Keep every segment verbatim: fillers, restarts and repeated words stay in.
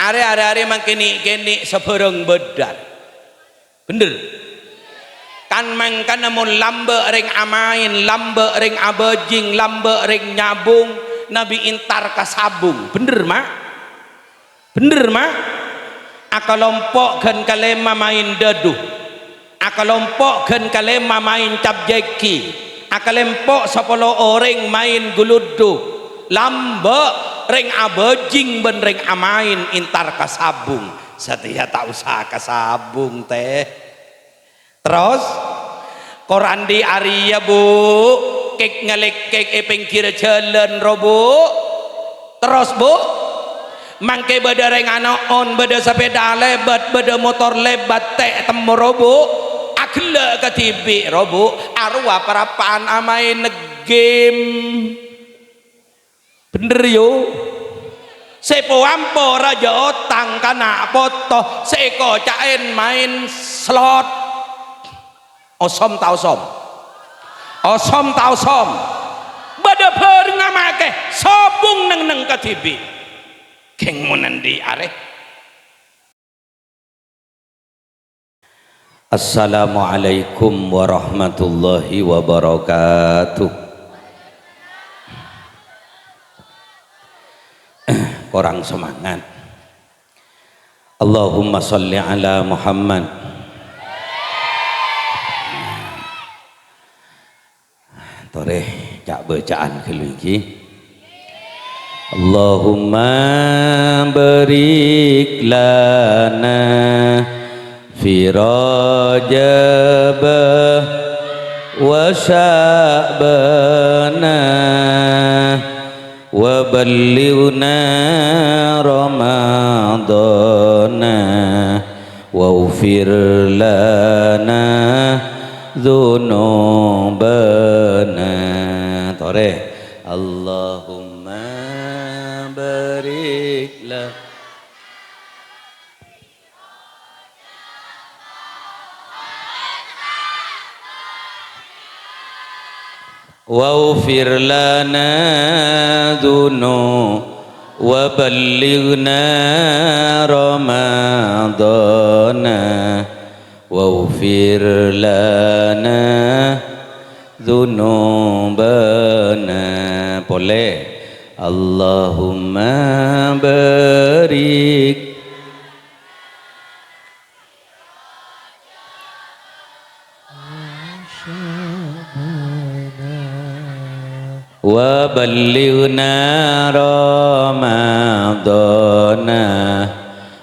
Arè-arè arè mangkènè'-kènè' sabhârâng bâdâr. Bhender? Kan mangkana mon lambâ' rèng amaèn, lambâ' rèng abhâjing, lambâ' rèng nyabung, nabi èntar ka sabung. Bhender, Ma'? Bhender, Ma'? Akalompo' ghân kalèma maèn dâdu. Akalompo' ghân kalèma maèn capjèki. Akalompo' sapolo orèng maèn guluddu. Lambâ' rèng abhâjing bân rèng amaèn èntar ka sabung. Satèya ta' osa ka sabung, tè. Terros, korandhi arèya, Bu', kèk-ngalekkèk è pèngghirrâ jhâlân, ro, Bu'. Terros, Bu', mangkè bâdâ rèng ano'on, bâdâ sapèda lèbât, bâdâ motor lèbât, tè' temmo, ro, Bu'. Aghellâ' kadhibi', ro, Bu'. Arowa parappa'an amaèn game. Bhender, yu. Sè po-ampo rajâ otang kana' poto, sè èkoca'èn maèn slot. Osom ta' osom? Osom ta' osom? Bâdâ bhârengnga makè sobung neng-neng kadhibi'. Kèng mon andi' arè. Assalamualaikum warahmatullahi wabarakatuh. Korang semangat. Allahumma shalli ala Muhammad. Torè, ca'-, bâca'an ghâllu èngghi. Allahumma barik lana fi Rajaba wa Sya'bana wa ballighna Ramadana waghfir lana dzunubana. Torè. Allahumma barik la- Waghfir lana dzunu-, wa ballighna Ramadana, waghfir lana dzunubana. Polè. Allahumma barik wa ballighna Ramadana,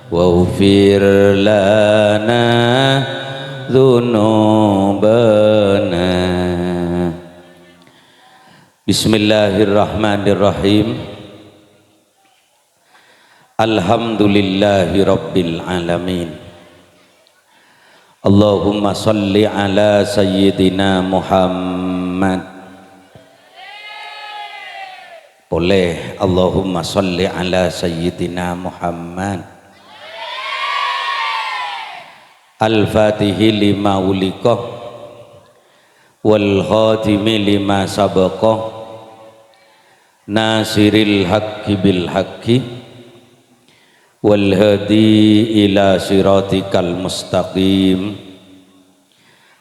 waghfir lana dzunubana. Bismillahirrahmanirrahim. Alhamdulillahi rabbil alamin. Allahumma shalli ala sayyidina Muhammad. Polè, Allahumma shalli ala sayyidina Muhammad. Al-Fatihi lima ughliqa, wal khatimi lima sabaqa, nasiril haqqi bil haqqi, wal hadi ila siratikal mustaqim,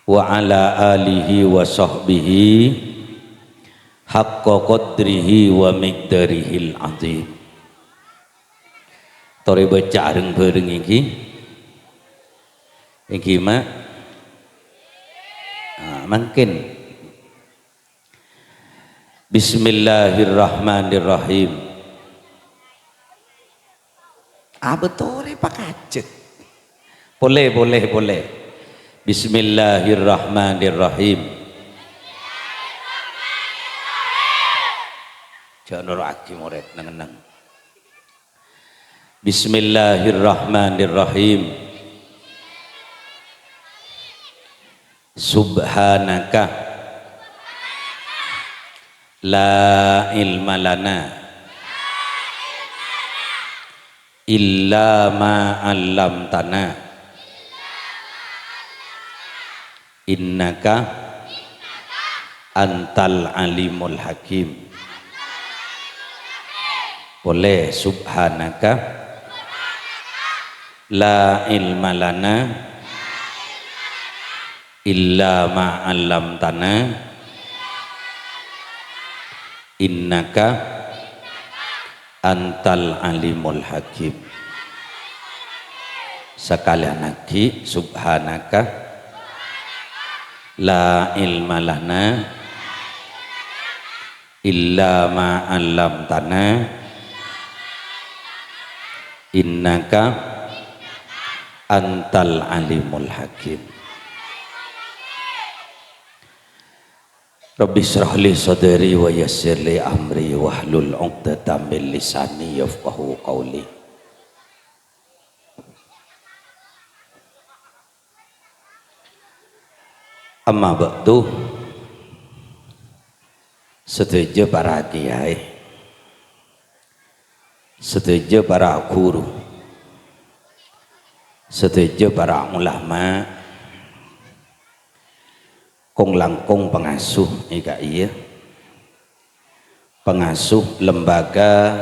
wa ala alihi wa sahbihi haqqa qadrihi wa miqdarihil azim. Torè bâca reng-bhâreng èngghi. Èngghi, Ma'? Ah, mangkèn. Bismillahirrahmanirrahim. Abâ' torè pakajâk. Polè, polè, polè. Bismillahirrahmanirrahim. Jhâ' noro'aghi morèd, neng-enneng. Bismillahirrahmanirrahim. Subhanaka la ilma lana illa ma 'allamtana, innaka antal alimul hakim. Polè, subhanaka La ilma lana illa ma 'allamtana, innaka antal alimul hakim. Sakalèyan aghi', subhanaka la ilma lana illa ma 'allamtana, innaka antal alimul hakim. Rabbi shrah li sadri wa yassir li amri wahlul 'uqdatam min lisani yafqahu qauli. Amma ba'du, sadhâjâ para kiyaè, sadhâjâ para ghuru, sadhâjâ para ulama, kong-langkong pangasuh è ka'iyâ, pangasuh Lembaga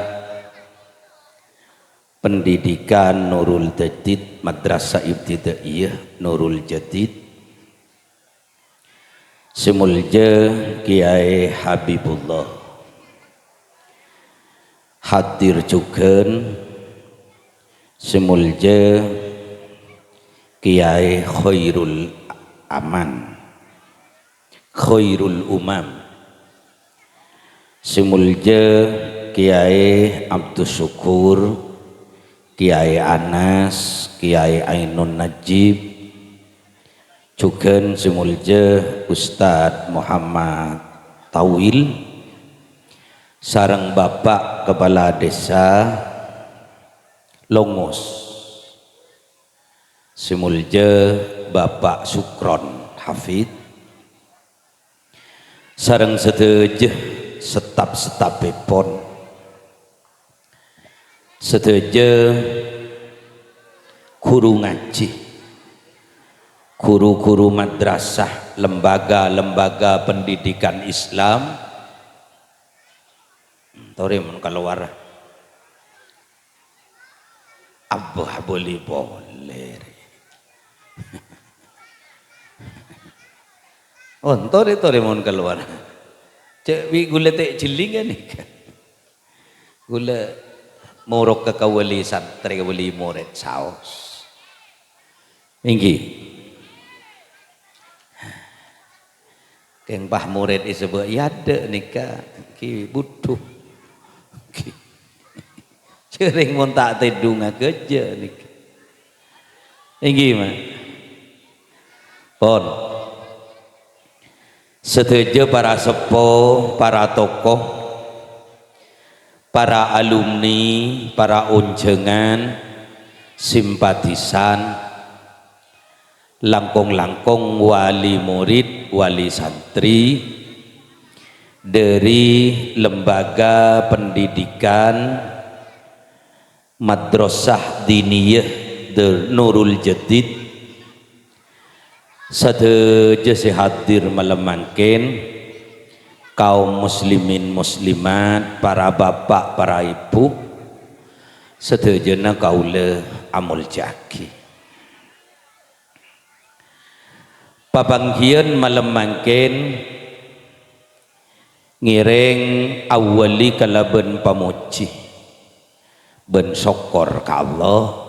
Pendidikan Nurul Jadid, Madrasah Ibtidaiyah Nurul Jadid, sè moljâ Kiyaè Habibullah. Hadir jhughân sè moljâ Kiyaè Khairul Aman, Khairul Umam. Sè moljâ Kiyaè Abdus Syukur, Kiyaè Anas, Kiyaè Ainun Najib, jhughân sè moljâ Ustadz Muhammad Tawil, sareng Bapak Kepala Desa Longos. Sè moljâ Bapak Sukron Hafid, sareng sadhâjâ staf-stafèpon, sadhâjâ ghuru ngajhi, ghuru-ghuru madrasah, lembaga-lembaga pendidikan Islam, torè mon kalowar. Abah abâli polè rè. Oh, torè-torè mon kalowar. Cè' bi' ghulâ ta' jhelling ghânèka. Ghulâ morok ka kawali santrè, kawali morèd saos. Èngghi. Kèng pas morèd èsabâ' è adâ' nèka, ghi' budhu. Ghi-, jhârèng mon ta' tèdhungnga ghâjâ nèka. Èngghi, Ma'. Pon. Sadhâjâ para seppo, para tokoh, para alumni, para onjhângan, simpatisan, langkong-langkong wali murid, wali santri dhâri Lembaga Pendidikan Madrasah Diniyah Dar-, Nurul Jadid, sadhâjâ sè hadir malem mangkèn, kaum muslimin muslimat, para bapa', para èbhu, sadhâjâna kaulâ amoljâ'aghi. Papanggiyân malem mangkèn ngèrèng awwali kalabân pamojhi bân sokkor ka Allah,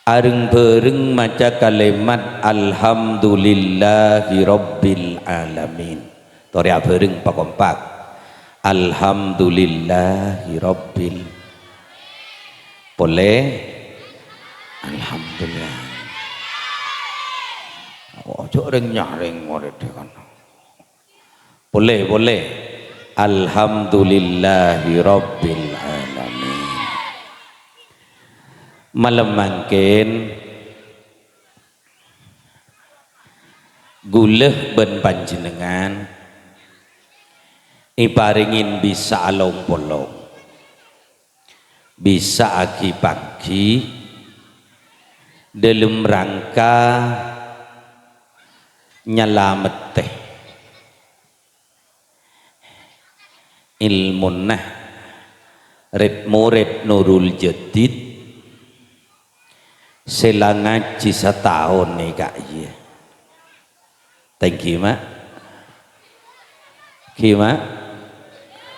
areng-bhâreng maca kalèmat, "Alhamdulillahirabbil alamin." Torè abhâreng pakompak. "Alhamdulillahirabbil." Polè. "Alhamdulillah." Ojo rèng-nyarèng morèdhâ kan. Polè, polè. "Alhamdulillahirabbil alamin." Malem mangkèn, ghulâ bân panjhennengngan èparèngè bisa along-polong, bisa ghi-panggi dhâlem rangka nyalamettè èlmona rèd-morèd Nurul Jadid, Sè la ngajhi sataon nèka iyâ. Thank you, Ma'. Ghi, Ma'.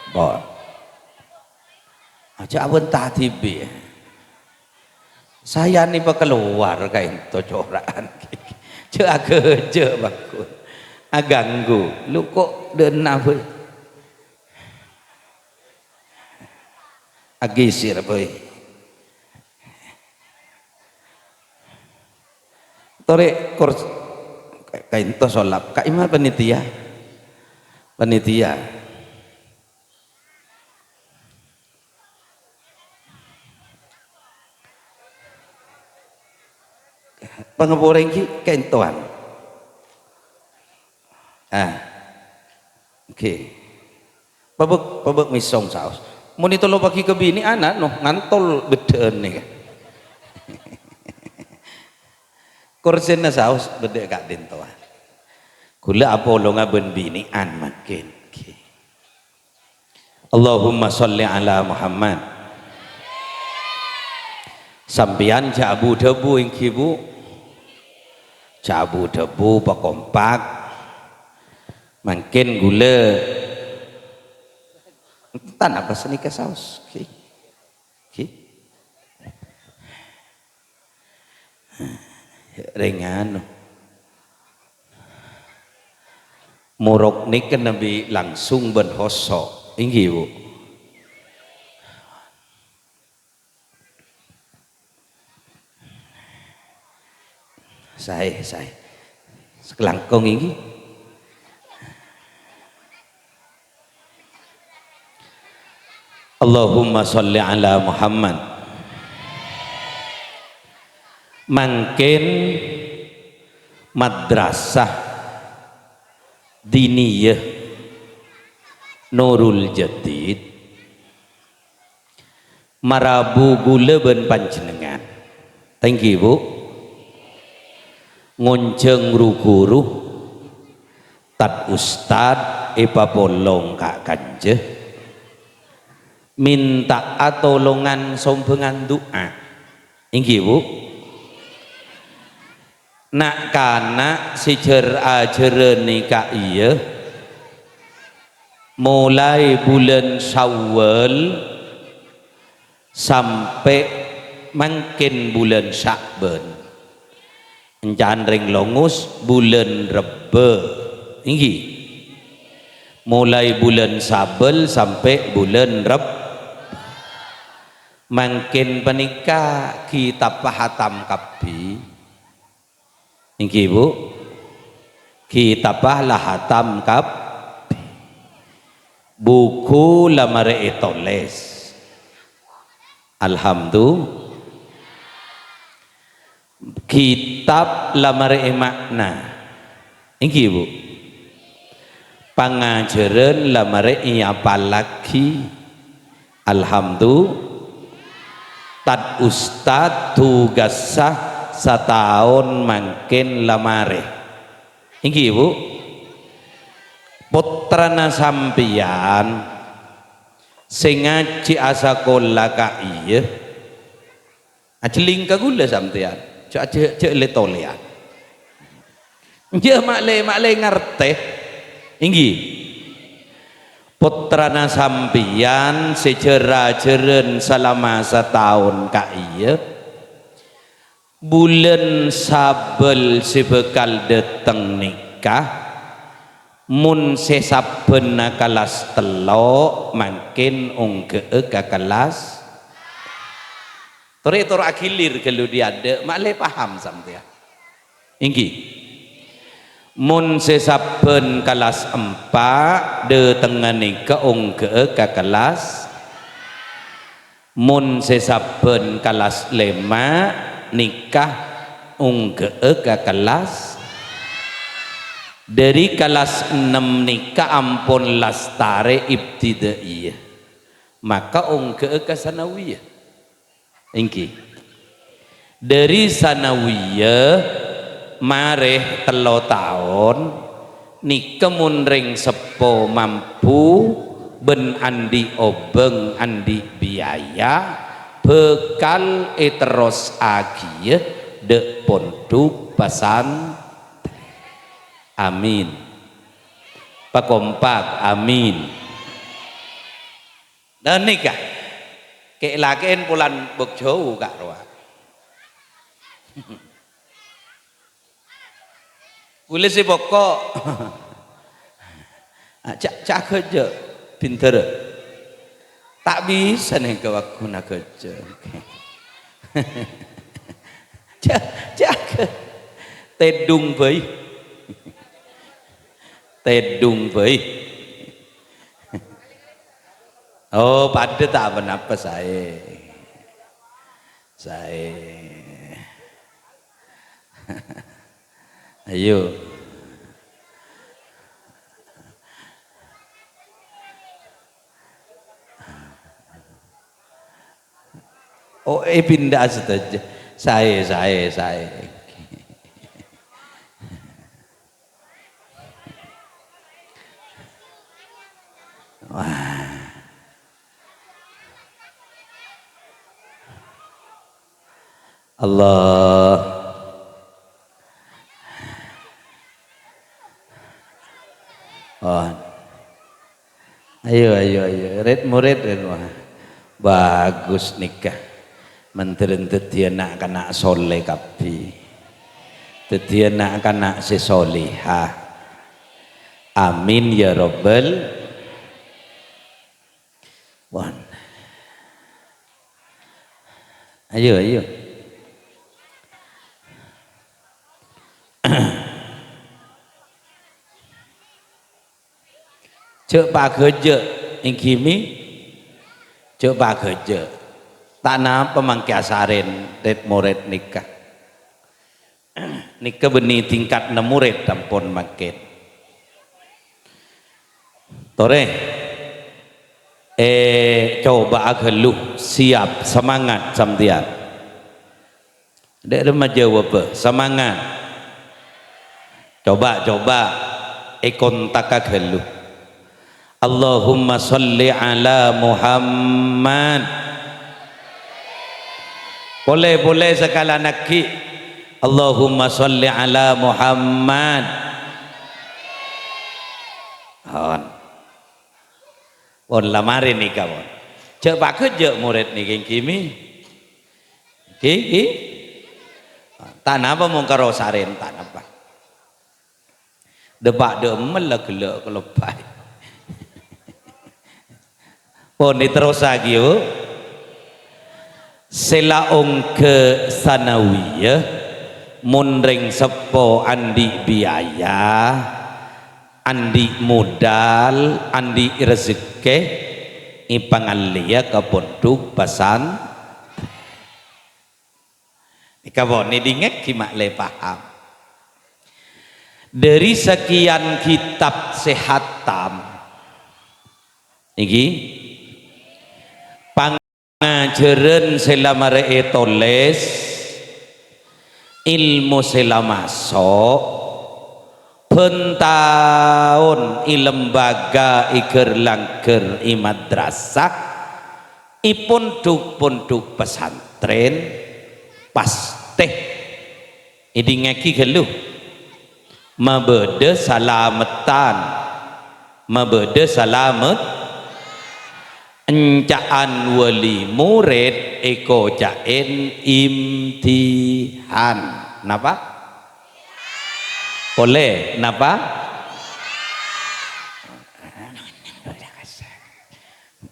Pon. Aja' abânta dhibi'. Sayanè pakalowar kaènto cora'an. Jhâ' aghâjâ', bâgus. Aghânggu. Lu kok dâ'enna bhâi. Aghisi'â bhâi. Torè kurs-, kaènto solap. Ka'imma panitia? Panitia. Pangaporèng ghi' kaèntowan. Ah. Oke. Pabâk-, pabâk mèsong saos. Mon ètoloppaghi ka binè'an, ano, ngantol bheddhâ'ân nèka. Kursina saos bâdâ ka'dinto. Ghulâ apolonga bân binè'an mangkèn. Oke. Allahumma sholli ala Muhammad. Sampèyan jhâ' bu-dhâbu, ènggi, Bu. Jhâ' bu-dhâbu, pakompak. Mangkèn ghulâ. Enten apa sanèka saos? Ghi. Ghi. Rèng anu. Morok nèka nabi langsung bân hoso'. Ènggi, Bu. Saè, saè. Sakalangkong ènggi. Allahumma sholli ala Muhammad. Mangkèn Madrasah Diniyah Nurul Jadid marabu ghulâ bân panjhennengngan. Thank you, Bu. Ngonjhâng ru-ghuru, tad ustad èpapolong ka' kanja. Minta'a tolongan sombhângan du'a. Ènggi, Bu. Na'-kana' sè jhâr-ajhârân nèka iyâ, molaè bulân Syawal sampè' mangkèn bulân Sya'ban. Ènca'na rèng Longus bulân Rebbâ, ènggi. Molaè bulân Sabâl sampè' bulân Reb-, mangkèn panèka ghi tappa hatam kabbhi. Ènggi, Bu? Ghi tappa la hatam kabbhi. Buku la marè ètolès. Alhamdu-, Kitab la marè èma'na. Ènggi, Bu? Pangajhârân la marè èapallaghi. Alhamdu-, tad ustad tugassa sataon mangkèn la marè. Ènggi, Bu? Pottrana sampèyan sè ngajhi asakola ka'iyâ, ajhelling ka ghulâ sampèyan, jhâ', jhâ', jhâ' lè-tolèyan. Iyâ, ma'lè, ma'lè ngartè. Ènggi. Pottrana sampèyan sè jhâr-ajhârân salama sataon ka'iyâ, bulân Sabâl sè bhâkal dâteng nèka, mon sè sabbhânna kallas tello', mangkèn ongghâ'â ka kallas. Torè toro' agilir ghâllu dhi-, adâ', ma'lè paham sampèyan. Ènggi. Mon sè sabbhân kallas empa' dâtengnga nèka ongghâ'â ka kallas. Mon sè sabbhân kallas lèma' nèka ongghâ'â ka kallas. Dâri kallas ennem nèka ampon lastarè ibtidaiyah. Maka ongghâ'â ka sanawiyah. Ènggi. Dâri sanawiyah marè tello taon, nèka mon rèng seppo mampu bân andi' obâng, andi' biaya, bhâkal èterrossaghiyâ dâ' pondhuk pasantrèn. Amin. Pakompak, amin. Nah, nèka, kè'-lakè'en polana bâk jhâu, Ka' rowa. Kulâ sè poko'. Ah, ca-, ca' ghâjâ', bhindhârâ. Ta' bisa nèng ka wagghuna ghâjâ'. Ca-, ca' ghâ-, tèdung bhâi. Tèdung bhâi. Oh, padâ ta' ponapa saè. Saè. Ayo. Oh, eh, pindah saja. Saè, saè, saè. Wah. Allah. Oh. Ayo, ayo, ayo. Rit-murid, rit-murid. Bagus nèka. Mandhâr dhâddhiyâ na'-kana' soleh kabbhi. Dhâddhiyâ na'-kana' sè solehah. Amin ya rabbal. Wan. Ayo, ayo. Jhâ' paghâjâ', èngghi, Mi? Jhâ' paghâjâ'. Ta' napa mangkè asarèn rit-mored nèka. Nèka bânnè tingkatna mored ampon mangkèn. Torè. Eh, coba'a ghâllu, siap, semangat sampèyan. Dâ' remma jâwâbbhâ, semangat. Coba, coba, èkontaka ghâllu. Allahumma sholli ala Muhammad. Polè, polè sakalana ghi'. Allahumma sholli ala Muhammad. Pon. Pon la marè nèka, pon. Jhâ' paghâjâ' mored nèka, èngghi, Mi. Ghi, ghi. Ta' napa mon karo sarèn, ta' napa. Dâpa' dâ' emmel la ghellâ' kalebbai. Pon èterrossaghi, Bu. Sè la ongghâ sanawiyah, mon rèng seppo andi' biaya, andi' modal, andi' rejekkè, èpangallèya ka pondhuk pasan-, Nèka pon, èdingngaghi ma'lè paham. Dâri sakèyan kitab sè hatam, nèka, pangajhârân sè la marè ètolès, èlmo sè la maso', bân taon è lembaga, è ghâr-langghâr, è madrasah, è pondhuk-pondhuk pasantrèn, pastè. Èdingngaghi ghâllu. Mabâdâ salameddhân. Mabâdâ salamet-, enca'an wali mored èkoca'è imtihan. Napa? Polè, napa?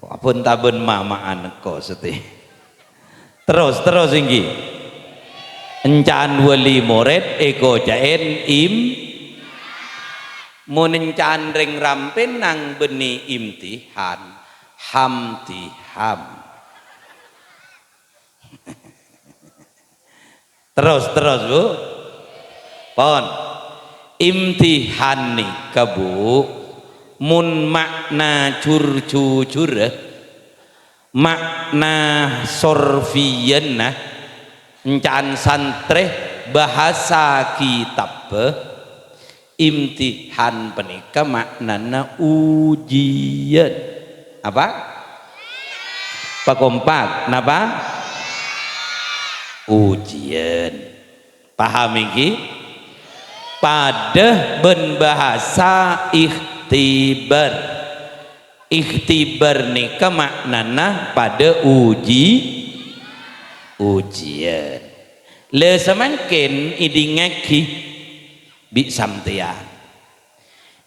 Ampon tabân mama'an engko' satèya. Terros, terros èngghi. Enca'an wali mored èkoca'è im-, mon enca'an rèng rampènang bânnè imtihan, hamtiham. Terros, terros, Bu. Pon. Imtihan nèka, Bu, mon ma'na jur-jujurrâ, ma'na sorfiyanna, enca'an santrè, bhâsa kitabbhâ, imtihan panèka ma'nana ujian. Apa? Pakompak, napa? Ujian. Paham ènggi? Padâ bân bhâsa ikhtibar. Ikhtibar nèka ma'nana padâ uji-, ujiân. La samangkèn èdingngaghi bi' sampèyan.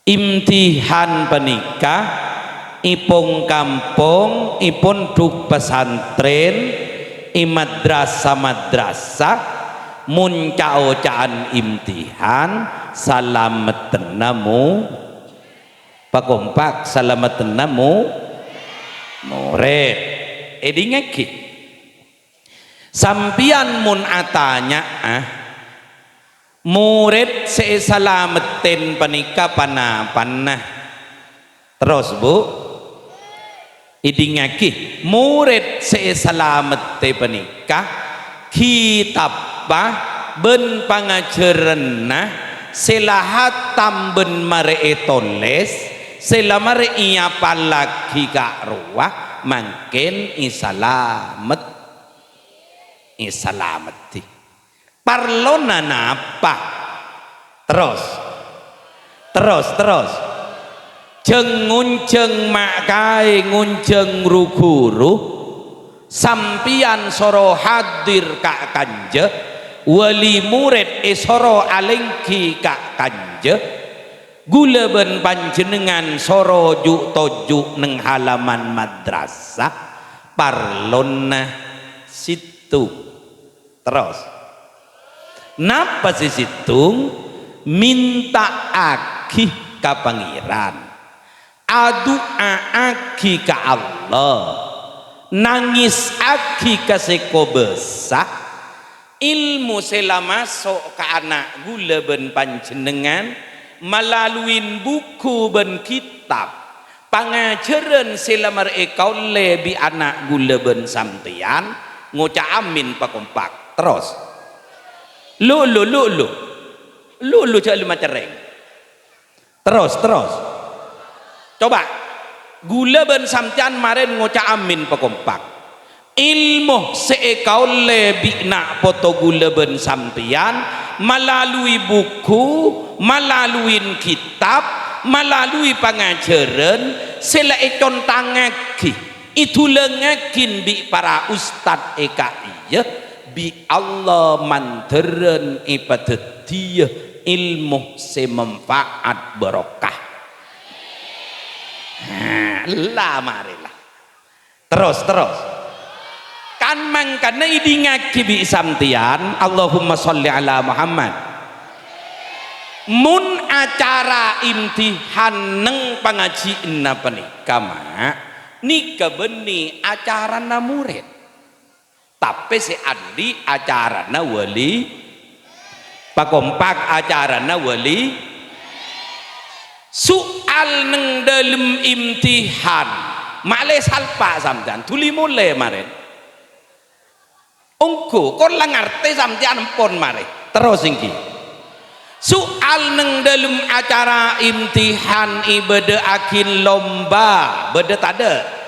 Imtihan panèka è pong-kampong, è pondhuk pasantrèn, è madrasah-madrasah, mon ca'-oca'an imtihan, salameddhâna mo-, pakompak, salameddhâna mo-, morèd. Èdingngaghi. Sampèyan mon atanya'a, morèd sè èsalameddhi panèka pa-napana? Terros, Bu. Èdingngaghi, morèd sè èsalameddhi panèka ghi' tappa bân pangajhârânna sè la hatam bân marè ètolès, sè la marè èapallaghi ka' rowa, mangkèn èsalamet-, èsalameddhi. Parlona napa? Terros. Terros, terros. Jhâng-ngonjhâng ma' kaè ngonjhâng ru-ghuru, sampèyan soro hadir ka' kanja, wali morèd èsoro alèngghi ka' kanja, ghulâ bân panjhennengngan soro ju'-toju' neng halaman madrasah, parlona sèttong. Terros. Napa sè sèttong? Mènta'aghi ka Pangèran. Adu'a'aghi ka Allah. Nangèsaghi ka sè kobâsa. Èlmo sè la maso' ka ana' ghulâ bân panjhennengngan malaluin buku bân kètab. Pangajhârân sè la marè èkaollè bi' ana' ghulâ bân sampèyan, ngoca' amin pakompak. Terros. Lu, lu, lu, lu. Lu, lu, jhâ' lu macerrèng. Terros, terros. Coba. Ghulâ bân sampèyan marèn ngoca' amin pakompak. Èlmo sè èkaollè bi' na' poto ghulâ bân sampèyan malalui buku, malaluin kètab, malalui pangajhârân sè la ècontangngaghi, èdhulângngaghi bi' para ustad è ka'iyâ, bi' Allah mandhârân èpadhâddhiyâ èlmo sè manfaat barokah. Nah, la marè la. Terros, terros. Kan mangkana èdingngaghi bi' sampèyan, Allahumma sholli ala Muhammad. Mon acara imtihan neng pangajhiânna panèka, Ma', nèka bânnè acarana morèd. Tapè sè andi' acarana wali, pakompak acarana wali. Soal neng dâlem imtihan, ma'lè salpa' sampèyan, dhuli molè marèn. Ongghu, kon la ngartè sampèyan empon marè. Terros ènggi. Soal neng dâlem acara imtihan èbâdâ'aghi lomba, bâdâ tadâ'?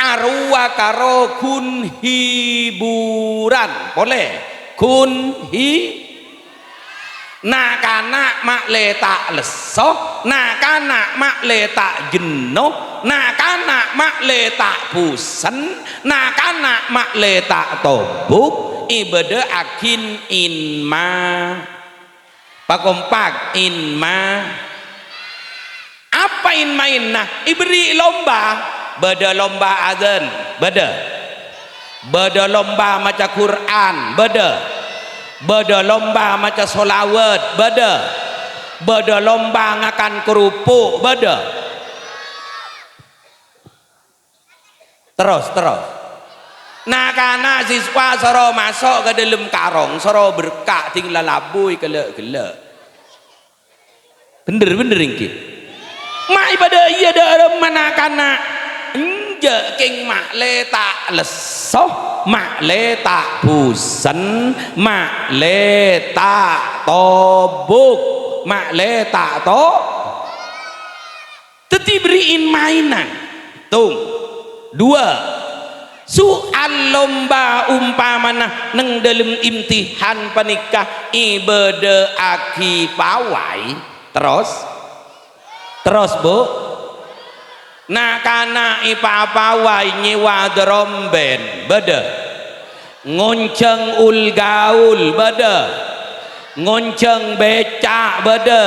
Arowa karo ghun hiburan. Polè. Ghun hi-, na'-kana' ma'lè ta' lesso, na'-kana' ma'lè ta' jenno, na'-kana' ma'lè ta' bosen, na'-kana' ma'lè ta' tobuk, èbâdâ'aghin inma. Pakompak, inma. Apa in-mainna? Èberri' lomba. Bâdâ lomba adzan, bâdâ. Bâdâ lomba maca Qur'an, bâdâ. Bâdâ lomba maca sholawat, bâdâ. Bâdâ lomba ngakan kerupuk, bâdâ. Terros, terros. Na'-kana' siswa soro maso' ka dâlem karong, soro berka' ding lalabu èghellâ'-ghellâ'. Bhender, bhender ènggi. Ma' èpadâ iyâ dâ'remma na'-kana'. Enjâ' kèng ma'lè ta' lesso, ma'lè ta' bosen, ma'lè ta' tobuk, ma'lè ta' to-, Dhâddhi, bherri'in mainan. Tong. Duwâ'. Soal lomba umpamana neng dâlem imtihan panèka èbâdââghi pawai, terros? Terros, Bu? Na'-kana' èpapawai nyèwa dârombèn, bâdâ. Ngonjhâng ul-gaul, bâdâ. Ngonjhâng bèca', bâdâ.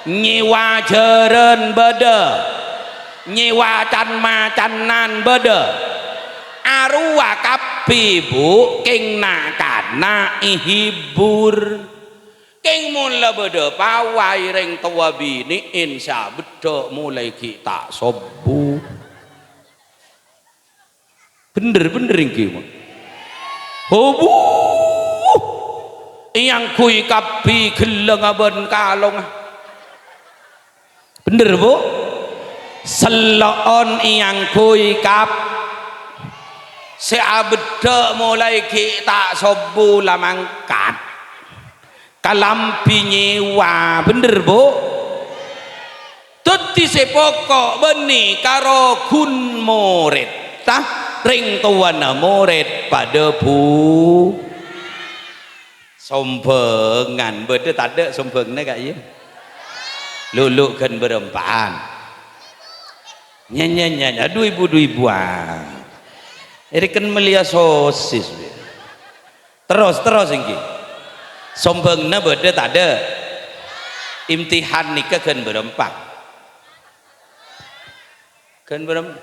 Nyèwa jhârân, bâdâ. Nyèwa can-macanan, bâdâ. Arowa kabbhi, Bu, kèng na'-kana' èhibur. Kèng mon la bâdâ pawai rèng towa binè'èn sè abeddhâ' molaè ghi' ta' sobbhu. Bhender-bhender èngghi, Ma'. Hobu! Èangghuy kabbhi ghellângnga bân kalongnga. Bhender, Bu? Sello'on èangghuy kab-, sè abeddhâ' molaè ghi' ta' sobbhu la mangkat. Kalambhi nyèwa, bhender, Bu? Dhâddhi sè poko' bânnè karo ghun morèd, ta? Rèng towana morèd padâ, Bu. Sombhângan, bâdâ tadâ' sombhânganna, Ka', iyâ? Lulu' ghân bârâmpa'an. Nya, nya, nya, nya, du èbu, du èbuwân. Èrèken mellèya sosis. Terros, terros èngghi. Sombhânganna bâdâ tadâ'? Imtihan nèka ghân bârâmpa? Ghân bârâmpa?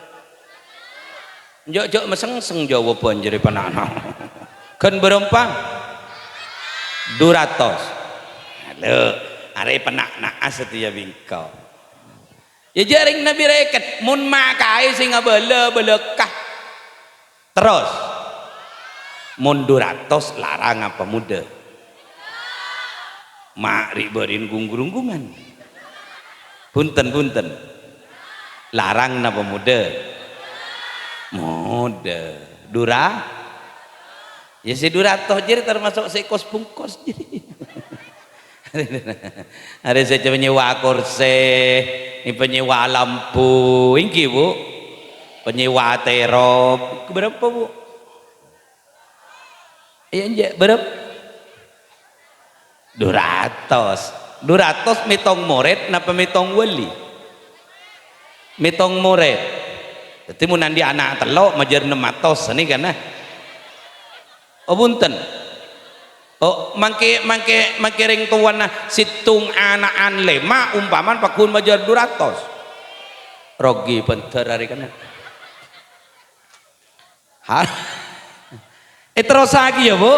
Jhâ', jhâ' masengseng jâwâbbhân jârèya, pèna'na. Ghân bârâmpa? Du ratos. Halo, arè pèna'na satèya bingko. Yâ, jhâ' rèng Nabbhi rèket, mon ma' kaè sè ngabâlâ, bâlâkka. Terros, mon du ratos larang apa modâ? Ma' rè'-bâri'en gung-grunggungan. Bhunten, bhunten. Larang napa modâ? Modâ. Du ra-, yâ, sè du ratos jârèya tamaso' sè kos-bungkos jârèya. Arè sè nyèwa korsè, panyèwa lampu, èngghi, Bu? Panyèwa terop. Bârâmpa, Bu? Iyâ, enjâ', bârâmpa? Du ratos. Du ratos mètong morèd napa mètong wali? Mètong morèd. Dhâddhi, mon andi' ana' tello', majâr nem atos, sanèka, nah. Oh, bhunten. Oh, mangkè, mangkè, mangkè rèng towana sèttong ana'an lèma', ompamana pagghun majâr du ratos. Rogi bhender arè kènè'. Ha? Èterrossaghi, yâ, Bu.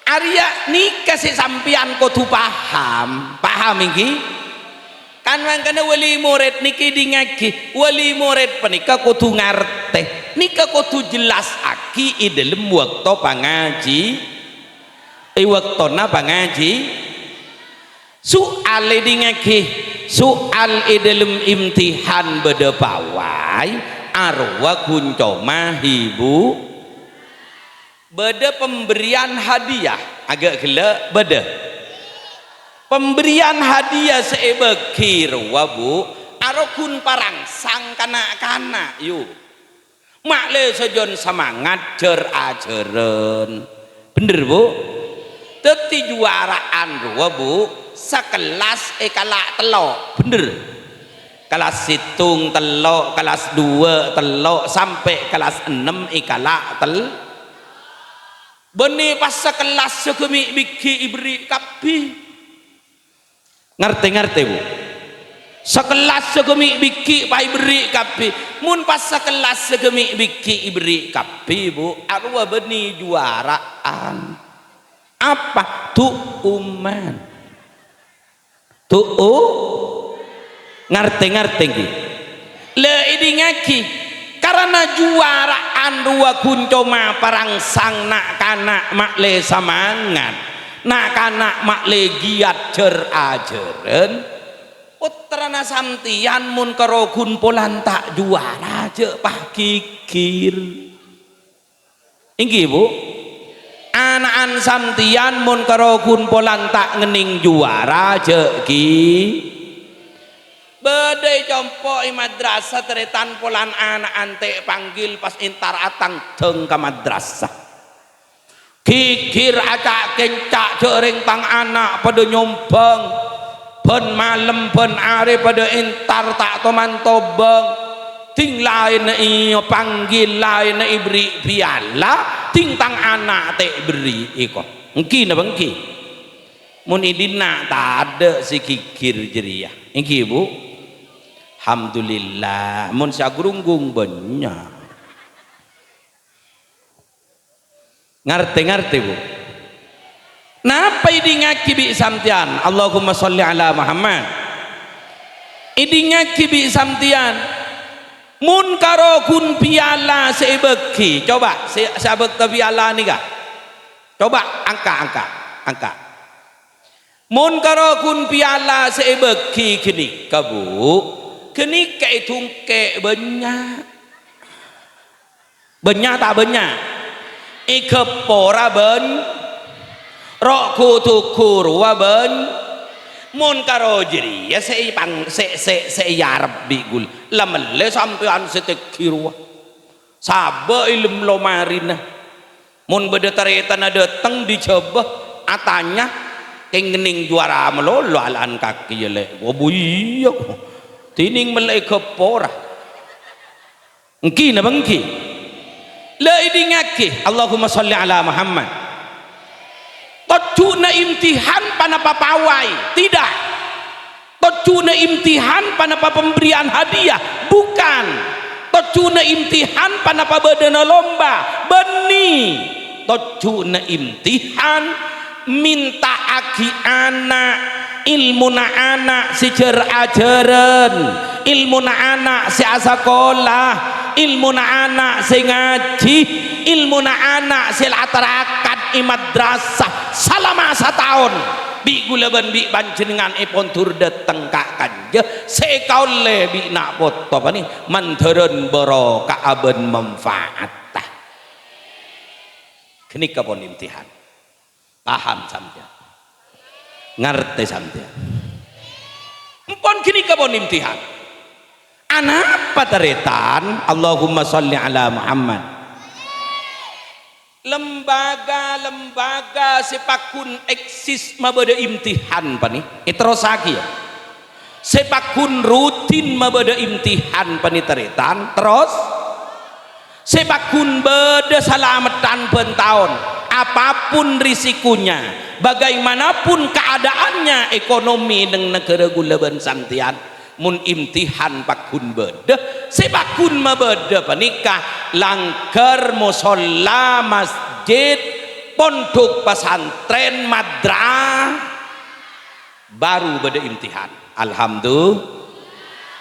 Arèya nèka sè sampèyan kodhu paham. Paham, èngghi? Kan mangkana wali morèd nèka èdingngaghi, wali morèd panèka kodhu ngartè. Nèka kodhu jellassaghi è dhâlem bâkto pangajhi-, è bâktona pangajhi-, soal èdingngaghi, soal è dhâlem imtihan bâdâ pawai, arowa ghun coma hibu-, Bâdâ pemberian hadiah, aghâ' ghellâ' bâdâ. Pemberian hadiah sè èbâghi rowa, Bu, arowa ghun parangsang ka na'-kana', yu. Ma'lè sajân samangat jâr-ajârân. Bhender, Bu? Dhâddhi juwara'an rowa, Bu, sakellas èkala' tello'. Bhender? Kellas sèttong tello', kellas duwâ' tello', sampè' kellas ennem èkala' tel-, bânnè pas sakellas saghâmi' bighi èberri' kabbhi. Ngartè-ngartè, Bu? Sakellas saghâmi' bighi pas èberri' kabbhi. Mon pas sakellas saghâmi' bighi èberri' kabbhi, Bu, arowa bânnè juwara'an. Apa? Du'umman. Du'u-, ngartè-ngartè, ngghi? La èdingngaghi, karana juwara'an rowa ghun coma parangsang na'-kana' ma'lè samangat, na'-kana' ma'lè giyat jâr-ajârân. Pottrana sampèyan mon karo ghun polana ta' juwara, jâ' paghighir. Èngghi, Bu? Ana'an sampèyan mon karo ghun polana ta' ngennèng juwara, jâ' ghi-, Bâdâ è compo' è madrasah tarètan polana ana' ante' panggil pas entar atangdhâng ka madrasah. Ghighir aca'-kenca' jhârèng tang ana' padâ nyombhâng. Bân malem bân arè padâ entar ta' toman tobâng. Dhing laènna èpanggil, laènna èberri' piala, dhing tang ana' ta' èberri' èko. Ènggi napa ènggi? Mon è dinna' tadâ' sè ghighir jârèya. Ènggi, Bu? Alhamdulillah, mon sè agrunggung bânnya'. Ngartè-ngartè, Bu? Napa èdingngaghi bi' sampèyan? Allahumma sholli ala Muhammad. Èdingngaghi bi' sampèyan. Mon karo ghun piala sè èbâghi, coba sè, sè abâkta piala nèka. Coba angka, angka, angka. Mon karo ghun piala sè èbâghi ghânèka, Bu, ghânèka èdhungkè' bânnya'. Bânnya' ta' bânnya'? Ègheppora bân-, ro' ghu-dhugghu rowa bân-, mon karo jârèya sè èpang-, sè, sè, sè èarep bi' ghulâ, la mellè sampèyan sè tèngghi rowa. Sabâ' è lem lomarina. Mon bâdâ tarètanna dâteng dâri Jhâbâ, atanya, "Kèngèng juwara malolo ala'an kakè, yâ, Lè'?" "Wah, bu iyâ, dhinèng mellè ègheppora." Ènggi napa ènggi? La èdingngaghi, Allahumma sholli ala Muhammad. Tojjhuna imtihan ponapa pawai? Tidak. Tojjhuna imtihan ponapa pemberian hadiah? Bukan. Tojjhuna imtihan ponapa bâdâna lomba? Bânnè. Tojjhuna imtihan, mènta'aghi ana', èlmona ana' sè jhâr-ajhârân, èlmona ana' sè asakola, èlmona ana' sè ngajhi, èlmona ana' sè la atarakat è madrasah salama sataon. Bi' ghulâ bân bi' panjhennengngan èpondhur dâteng ka kanja sè èkaollè bi' na' poto panè mandhârân barokah bân manfaat. Ghânèka pon imtihan. Paham sampèyan? Ngartè sampèyan? Empon ghânèka pon imtihan. Anapa tarètan? Allahumma sholli ala Muhammad. Lembaga-lembaga sè pagghun eksis mabâdâ imtihan panè. Èterrossaghi, yâ. Sè pagghun rutin mabâdâ imtihan panè tarètan. Terros, sè pagghun bâdâ salameddhân bân taon, apapun risikonya, bagaimanapun keadaannya ekonomi neng naghârâ ghulâ bân sampèyan, mon imtihan pagghun bâdâ, sè pagghun mabâdâ panèka langghâr, mosolla, masjid, pondhuk pasantrèn, madra-, bhuru bâdâ imtihan. Alhamdu-,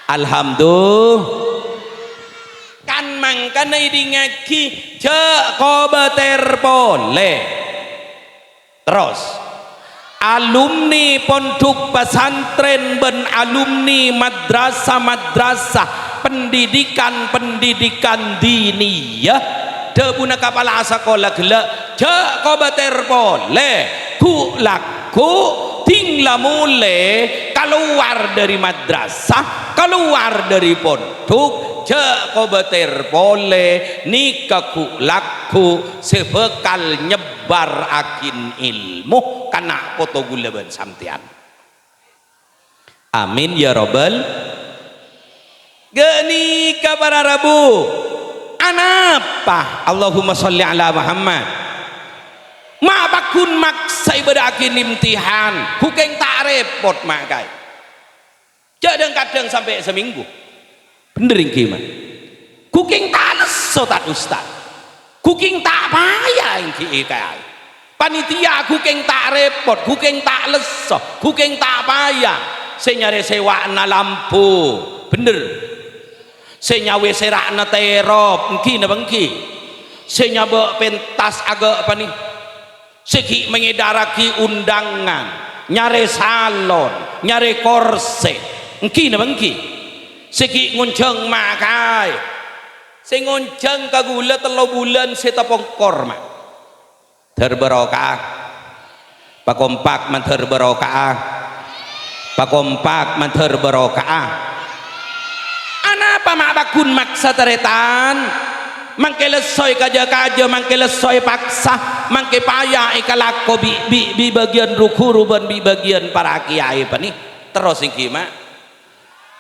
alhamdu-, kan mangkana èdingngaghi, jhâ' kobâtèr polè. Terros, alumni pondhuk pasantrèn bân alumni madrasah-madrasah pendidikan-pendidikan diniyah, dhâbuna kapala sakola ghellâ', jhâ' kobâtèr polè, ghu'-lagghu', dhing la molè kalowar dâri madrasah, kalowar dâri pondhuk, jhâ' kobâtèr polè, nèka ghu'-lagghu' sè bhâkal nyebbarraghi èlmo ka na' poto ghulâ bân sampèyan. Amin ya rabbal. Ghânèka para rabu. Anapa? Allahumma sholli ala Muhammad. Ma' pagghun maksa èbâdâ'aghi imtihan, ghukèng ta' rèpot, ma' kaè. Jhâ' dhâng-kadhâng sampè' samènggu. Bhender ènggi, Ma'? Ghukèng ta' lesso, Tad Ustad. Ghukèng ta' paya ènggi, kaè. Panitia ghukèng ta' rèpot, ghukèng ta' lesso, ghukèng ta' paya. Sè nyarè sèwana lampu, bhender. Sè nyawè sèra'na terop, ènggi napa ènggi? Sè nyabâ' pentas aghâ' panè. Sè ghi' mangèdârraghi undangan, nyarè salon, nyarè korsè. Ènggi napa ènggi? Sè ghi' ngonjhâng ma' kaè. Sè ngonjhâng ka ghulâ tello bulân sè tapongkor, Ma'. Dhâr barokah. Pakompak mandhâr barokah. Pakompak mandhâr barokah. Paggun maksa tarètan, mangkè lesso èkajâ-kajâ, mangkè lesso èpaksa, mangkè paya èkalako bi', bi', bi' bâgiyân ru-ghuru bân bi' bâgiyân para kiyaè panè. Terros ènggi, Ma'.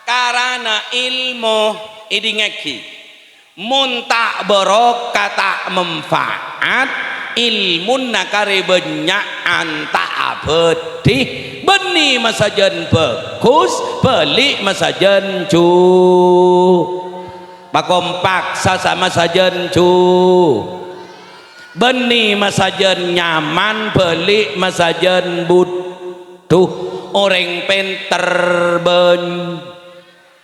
Karana èlmo, èdingngaghi. Mon ta' barokah, ta' manfaat, èlmona karè bânnya'an ta' abâdhi. Bânnè masajân bhâghus, bâli' masajân ju-, pakompak sasa masajân ju-, bânnè masajân nyaman, bâli' masajân budhu. Orèng pènter bân-,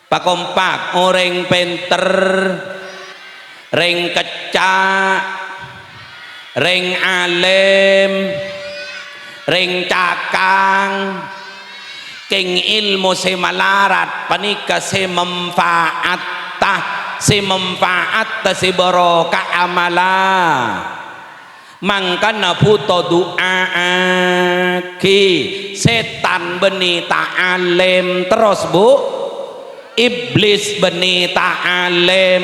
pakompak, orèng pènter, rèng kècca', rèng alèm, rèng cakang, kèng èlmo sè malarat panèka sè manfaatta, sè manfaatta sè barokah amalla. Mangkana bhuto du'a'aghi sètan bânnè ta' alèm terros, Bu. Iblis bânnè ta' alèm.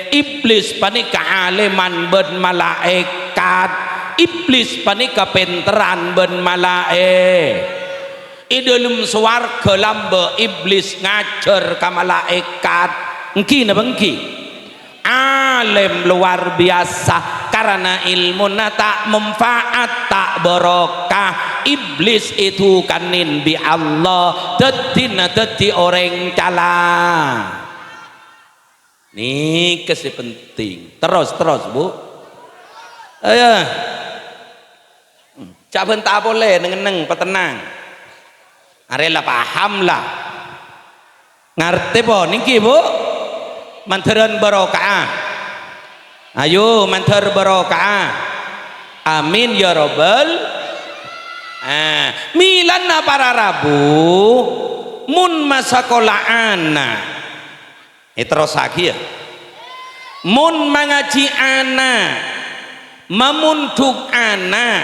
Iblis panèka alèman bân malaèkat. Iblis panèka pènterran bân malaè-, è dhâlem sowarghâ lambâ' Iblis ngajhâr ka malaèkat. Ènggi napa ènggi? Alèm lowar biyasa, karana èlmona ta' manfaat, ta' barokah. Iblis èdukanin bi' Allah, dhâddhina dhâddhi orèng cala. Nèka sè penting. Terros, terros, Bu. Ayo. Hmm, jhâ' bânta polè, neng-enneng, patennang. Arè la paham, la. Ngartè, pon, ènggi, Bu? Mandhârân barokah. Ayo, mandhâr barokah. Amin, ya Rabbal. Ah, mèlana para rabu, mon masakola ana', èterrossaghi, ya. Mon mangajhi ana', mamondhuk ana',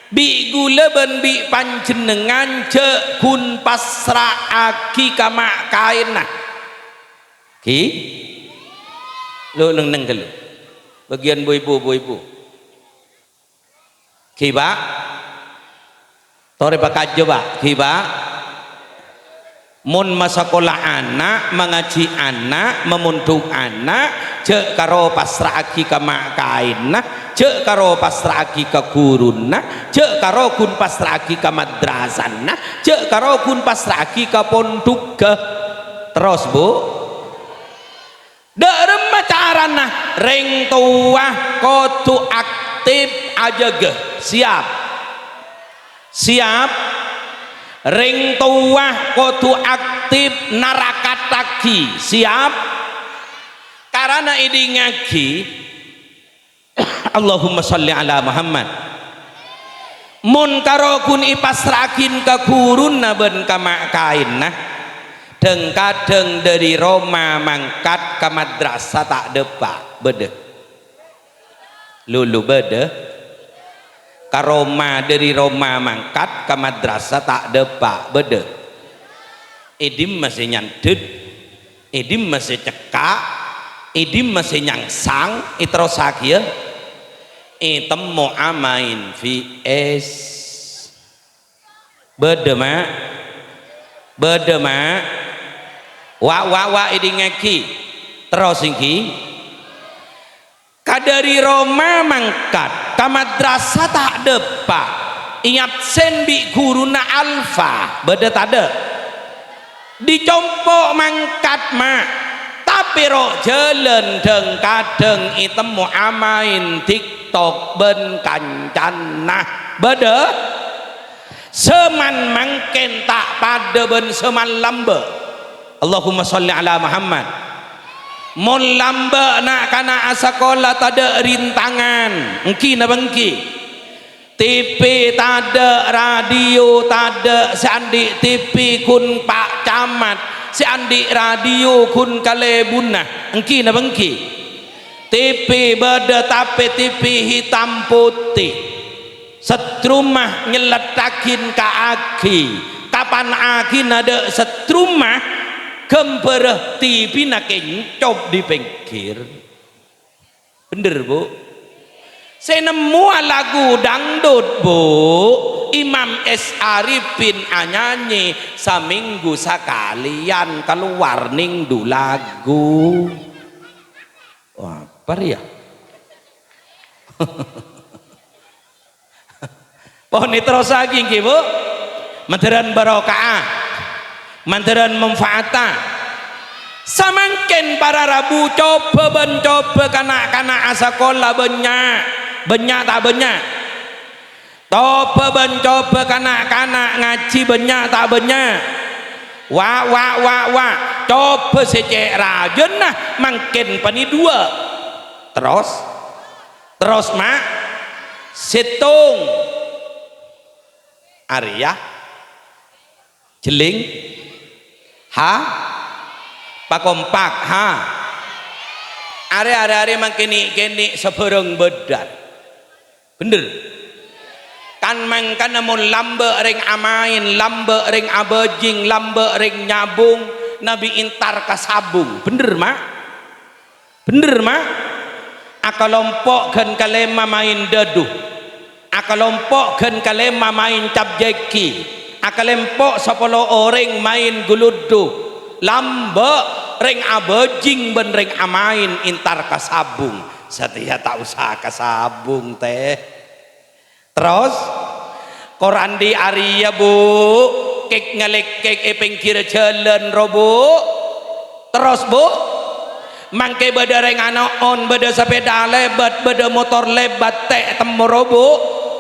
bi' ghulâ bân bi' panjhennengngan jhâ' ghun passra'aghi ka ma' kaènna. Ghi? Lo, neng-enneng ghâllu. Bâgiyân bu-ibu, bu-ibu. Ghi, Pak? Torè pakajâ, Pak. Ghi, Pak? Mon masakola ana', mangajhi ana', mamondhuk ana', jhâ' karo passra'aghi ka ma' kaènna, jhâ' karo passra'aghi ka ghuruna, jhâ' karo ghun passra'aghi ka madrasana, jhâ' karo ghun passra'aghi ka pondhughâ. Terros, Bu? Dâ' remma carana rèng towa kodhu aktip ajâgâ. Siap? Siap? Rèng towa kodhu aktip narakattaghi. Siap? Karana èdingngaghi, Allahumma shalli ala Muhammad. Mon karo ghun èpassra'aghin ka ghuruna bân ka ma' kaènna, dhâng-kadhâng dâri roma mangkat ka madrasah ta' dâpa', bâdâ? Lulu bâdâ? Ka roma, dâri roma mangkat ka madrasah ta' dâpa', bâdâ? È dimma sè nyandhut? È dimma sè cekka'? È dimma sè nyangsang? Èterrossaghi, ya. Ètemmo amaèn V S. Bâdâ, Ma'? Bâdâ, Ma'? Wa', wa', wa', èdingngaghi. Terros ènggi. Ka dâri roma mangkat ka madrasah ta' dâpa', èabsen bi' ghuruna Alfa, bâdâ tadâ'? Dicompo' mangkat, Ma', tapè ro' jhâlân dhâng-kadhâng ètemmo amaèn TikTok bân kancana. Bâdâ? Sè man-mangkèn ta' padâ bân sè man-lambâ'. Allahumma shalli ala Muhammad. Mon lambâ' na'-kana' asakola tadâ' rintangan, ènggi napa ènggi? T V tadâ', radio tadâ', sè andi' T V ghun pa' camat, sè andi' radio ghun kalèbunna, ènggi napa ènggi? T V bâdâ, tapè T V hitam putih. Settrumma nyellettaghin ka aghi. Kapan aghina dâ' settrumma, Ghâmbhârrâ T V-na kèncop di pèngghir. Bhender, Bu? Sè nemmowa lagu dangdut, Bu, Imam S Arifin anyanyè samènggu sakalèyan kalowar nèng du lagu. Wah, apa rèya? Pon èterrossaghi, ngghi, Bu? Mandhârân barokah, mandhârân manfaata. Samangkèn para rabu, coba bân coba kana'-kana' asakola bânnya'. Bânnya' ta' bânnya'? Coba bân coba kana'-kana' ngajhi bânnya' ta' bânnya'? Wa', wa', wa', wa'. Coba sè cè' rajâna mangkèn panè duwâ'. Terros? Terros, Ma'? Sèttong. Arèya. Jhelling. Ha? Pakompak, ha? Arè, arè, arè mangkèn kènè' sabhârâng bâdâ. Bhender. Kan-mangkana mon lambâ' rèng amaèn, lambâ' rèng abâjing, lambâ' rèng nyabung, nabi entar ka sabung. Bhender, Ma'? Bhender, Ma'? Akalompo' ghân kalèma maèn dâdu. Akalompo' ghân kalèma maèn capjèki. Akalompo' sapolo orèng maèn guluddu. Lambâ' rèng abâjing bân rèng amaèn entar ka sabung. Satèya ta' osa ka sabung, tè. Terros, korandi arèya, Bu, kèk-ngalèkèk è pèngghirrâ jhâlân, ro, Bu. Terros, Bu, mangkè bâdâ rèng ano'on, bâdâ sapèda lèbât, bâdâ motor lèbât, tè' temmo, ro, Bu.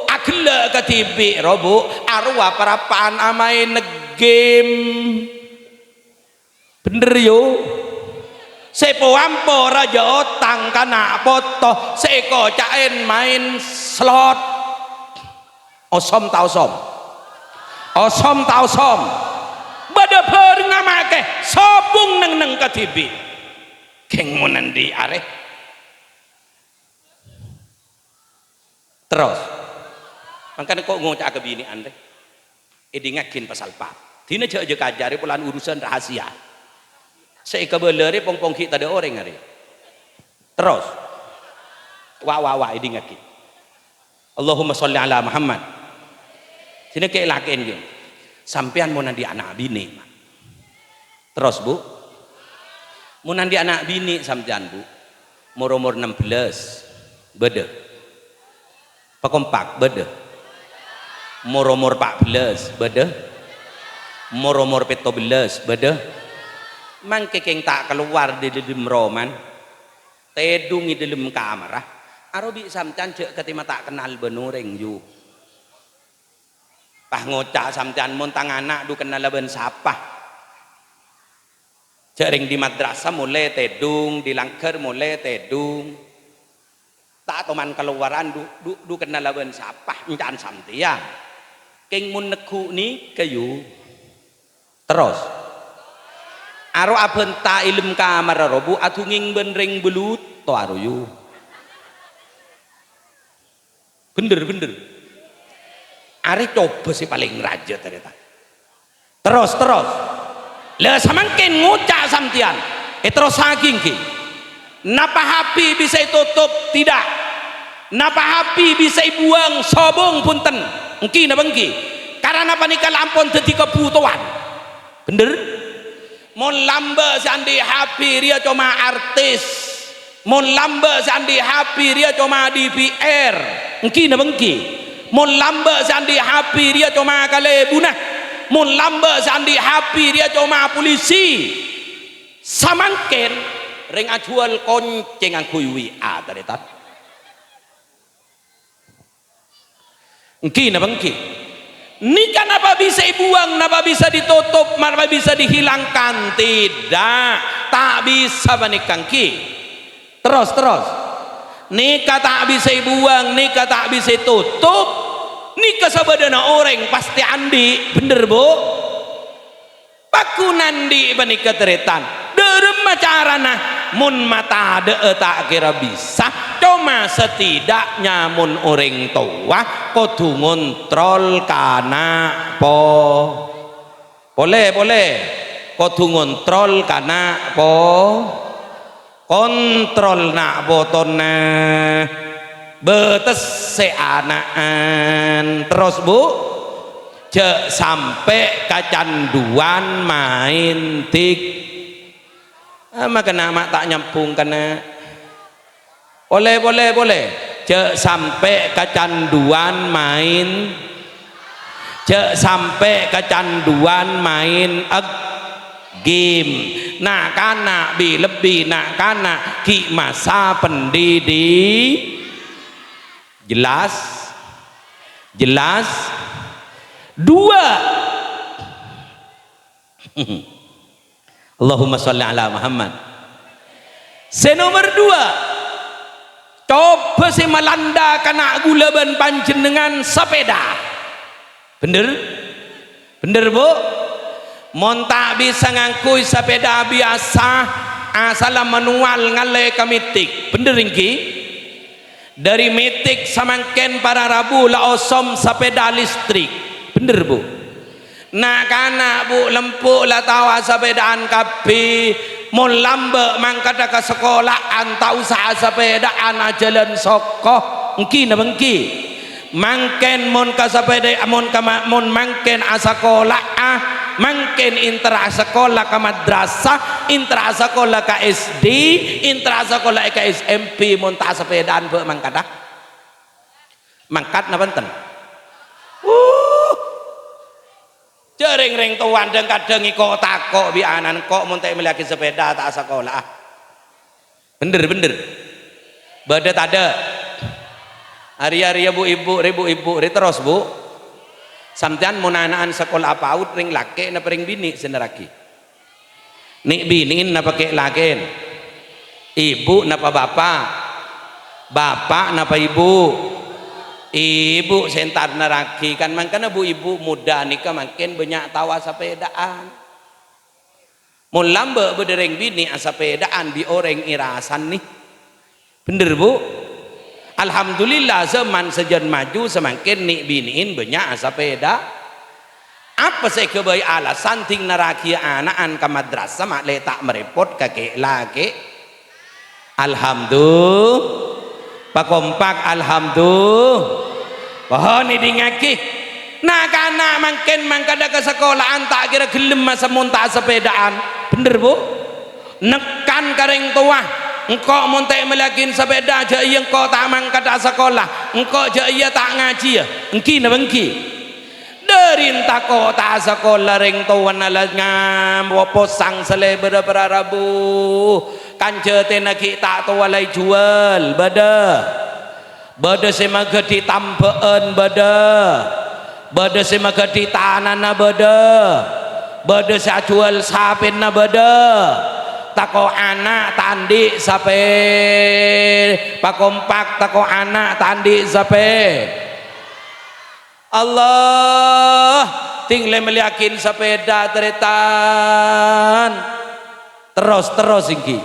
Aghellâ' kadhibi', ro, Bu. Arowa parappa'an amaèn game. Bhender, yu. Sè po-ampo rajâ otang kana' poto, sè èkoca'èn maèn slot. Osom ta' osom? Osom ta' osom? Bâdâ bhârengnga makè, sobung neng-neng kadhibi'. Kèng mon andi' arè. Terros. Mangkana ko' ngoca'a ka binè'an, rè. Èdingngaghin pasal pa'. Dina jhâ'-jhâ' kajâ, rè, polana urusan rahasia. Sè èkabâlâ, rè, pong-pong ghi' tadâ' orèng, arè. Terros. Wa', wa', wa', èdingngaghi. Allahumma sholli ala Muhammad. Dina kè lakèn, ghi. Sampèyan mon andi' ana' binè', Ma'. Terros, Bu. Mon andi' ana' binè' sampèyan, Bu, mor-omor ennem bellâs, bâdâ. Pakompak, bâdâ. Mor-omor pa' bellâs, bâdâ. Mor-omor pètto bellâs, bâdâ. Mangkè kèng ta' kalowar dâri dâlem roman. Tèdung è dâlem kamarra. Arowa bi' sampèyan jhâ' katèma ta' kennal bân orèng, yu. Pas ngoca' sampèyan, "Mon tang ana' dhu kennala bân sapa?" Jhâ' rèng dhi madrasah molè tèdung, dhi langghâr molè tèdung. Ta' toman kalowaran dhu, dhu, dhu kennala bân sapa? Enca'an sampèyan. Kèng mon neggu' nèka, yu. Terros. Aro abhânta è dâlem kamarra robu adhungèng bân rèng bâlutto aro, yu. Bhender, bhender. Arè coba sè palèng rajâ, tarètan. Terros, terros. La samangkèn ngoca' sampèyan, èterrossaghi èngghi. Napa H P bisa ètotop? Tidak. Napa H P bisa èbuwâng? Sobung, bhunten. Èngghi napa èngghi? Karana panèka la ampon dhâddhi kabhutowan. Bhender? Mon lambâ' sè andi' H P rèya coma artis. Mon lambâ' sè andi' H P rèya coma D P R. Èngghi napa èngghi? Mon lambâ' sè andi' H P rèya coma kalèbunna. Mon lambâ' sè andi' H P rèya coma polisi. Samangkèn rèng ajhuwâl koncè ngangghuy W A, tarètan. Èngghi napa èngghi? Nèka napa bisa èbuwâng, napa bisa ditotop, napa bisa dihilangkan? Tidak, ta' bisa panèka èngghi. Terros, terros. Nèka ta' bisa èbuwâng, nèka ta' bisa ètotop. Nèka sabâdâna orèng pastè andi', bhender, Bu? Paghun andi' panèka tarètan. Dâremma carana? Mon matadâ'â ta' kèra bisa, coma setidaknya mon orèng towa kodhu ngontrol kana' po-, polè, polè. Kodhu ngontrol ka na' po-, kontrol na' potona. Bâtessè ana'an. Terros, Bu, jhâ' sampè' kacanduwan maèn dik-, ah, mangkana ma' ta' nyambhung kana'. Polè, polè, polè. Jhâ' sampè' kacanduwan maèn. Jhâ' sampè' kacanduwan maèn ag-, game. Na'-kana' bi-, lebbi na'-kana' ghi' masa pendidi-, jelas? Jelas? Dua. Allahumma sholli ala Muhammad. Sè nomer dua, coba sè malanda kana' ghulâ bân panjhennengngan sapèda. Bhender? Bhender, Bu? Mon ta' bisa ngangghuy sapèda biyasa, asalla manual ngallè ka metik. Bhender ènggi? Dhâri metik samangkèn para rabu la osom sapèda listrik. Bhender, Bu? Na'-kana', Bu, lempuk la tao asapèdaan kabbhi. Mon lambâ' mangkadhâ ka sakola'an, ta' osa asapèdaan, ajhâlân soko. Ènggi napa ènggi? Mangkèn mon ka sapèda, mon ka ma-, mon mangkèn asakola'a, mangkèn èntar asakola ka madrasah, èntar asakola ka S D, èntar asakola ka S M P, mon ta' asapèdaan bâ' mangkadhâ. Mangkat napa enten? Uh. Jhâ' rèng-rèng towa dhâng-kadhâng èko' tako' bi' ana'na, "Ko' mon ta' mellèyaghi sapèda ta' asakola'a." Bhender, bhender. Bâdâ tadâ'? Arèya, arèya, Bu, Ibu, rè, Bu, Ibu, rè, terros, Bu. Sampèyan mon ana'an sakola PAUD, rèng lakè' napa rèng binè' sè nerraghi? Nè'-binè'en napa kè'-lakè'en? Ibu napa bapa'? Bapa' napa ibu? Ibu sè entar nerraghi, kan mangkana bu-ibu moddhâ nèka mangkèn bânnya' tao asapèdaan. Mon lambâ' bâdâ rèng binè' asapèdaan bi' orèng èrasanè. Bhender, Bu? Alhamdulillah, zaman sajân maju samangkèn nè'-binè'en bânnya' asapèda. Apa sè èghâbây alasan dhing nerraghiyâ ana'an ka madrasah ma' lè ta' marèpot ka kè'-lakè'? Alhamdu-, pakompak, alhamdu-, pohon èdingngaghi. Na'-kana' mangkèn mangkadhâ ka sakola'an ta' kèra ghellem masa mon ta' asapèdaan. Bhender, Bu? Nekkan ka rèng towa, "Engko' mon ta' mellèyaghin sapèda, jhâ' iyâ engko' ta' mangkadhâ sakola, engko' jhâ' iyâ ta' ngajhiyâ." Ènggi napa ènggi? Dhâri tako' ta' sakola rèng towana la ngam-, posang salèbârâ para rabu. Kanjâtèna ghi' ta' towa la èjhuwâl, bâdâ. Bâdâ sè maghâdhi tambhâ'ân, bâdâ. Bâdâ sè maghâdhi tanana, bâdâ. Bâdâ sè ajhuwâl sapèna, bâdâ. Tako' ana' ta' andi' sapè. Pakompak tako' ana' ta' andi' sapè. Allah, dhing lè mellèyaghin sapèda, tarètan. Terros, terros ènggi.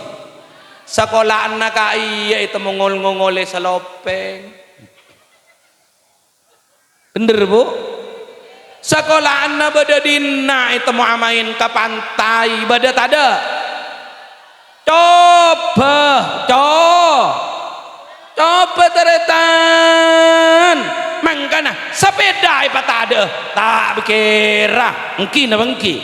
Sakola'anna ka'iyâ ètemmo ngol-ngongolè salopèng. Bhender, Bu? Sakola'anna bâdâ dinna' ètemmo amaèn ka pantai, bâdâ tadâ'? Coba, co-, coba tarètan. Mangkana, sapèda èpatadâ'â, ta' kèra. Ènggi napa ènggi?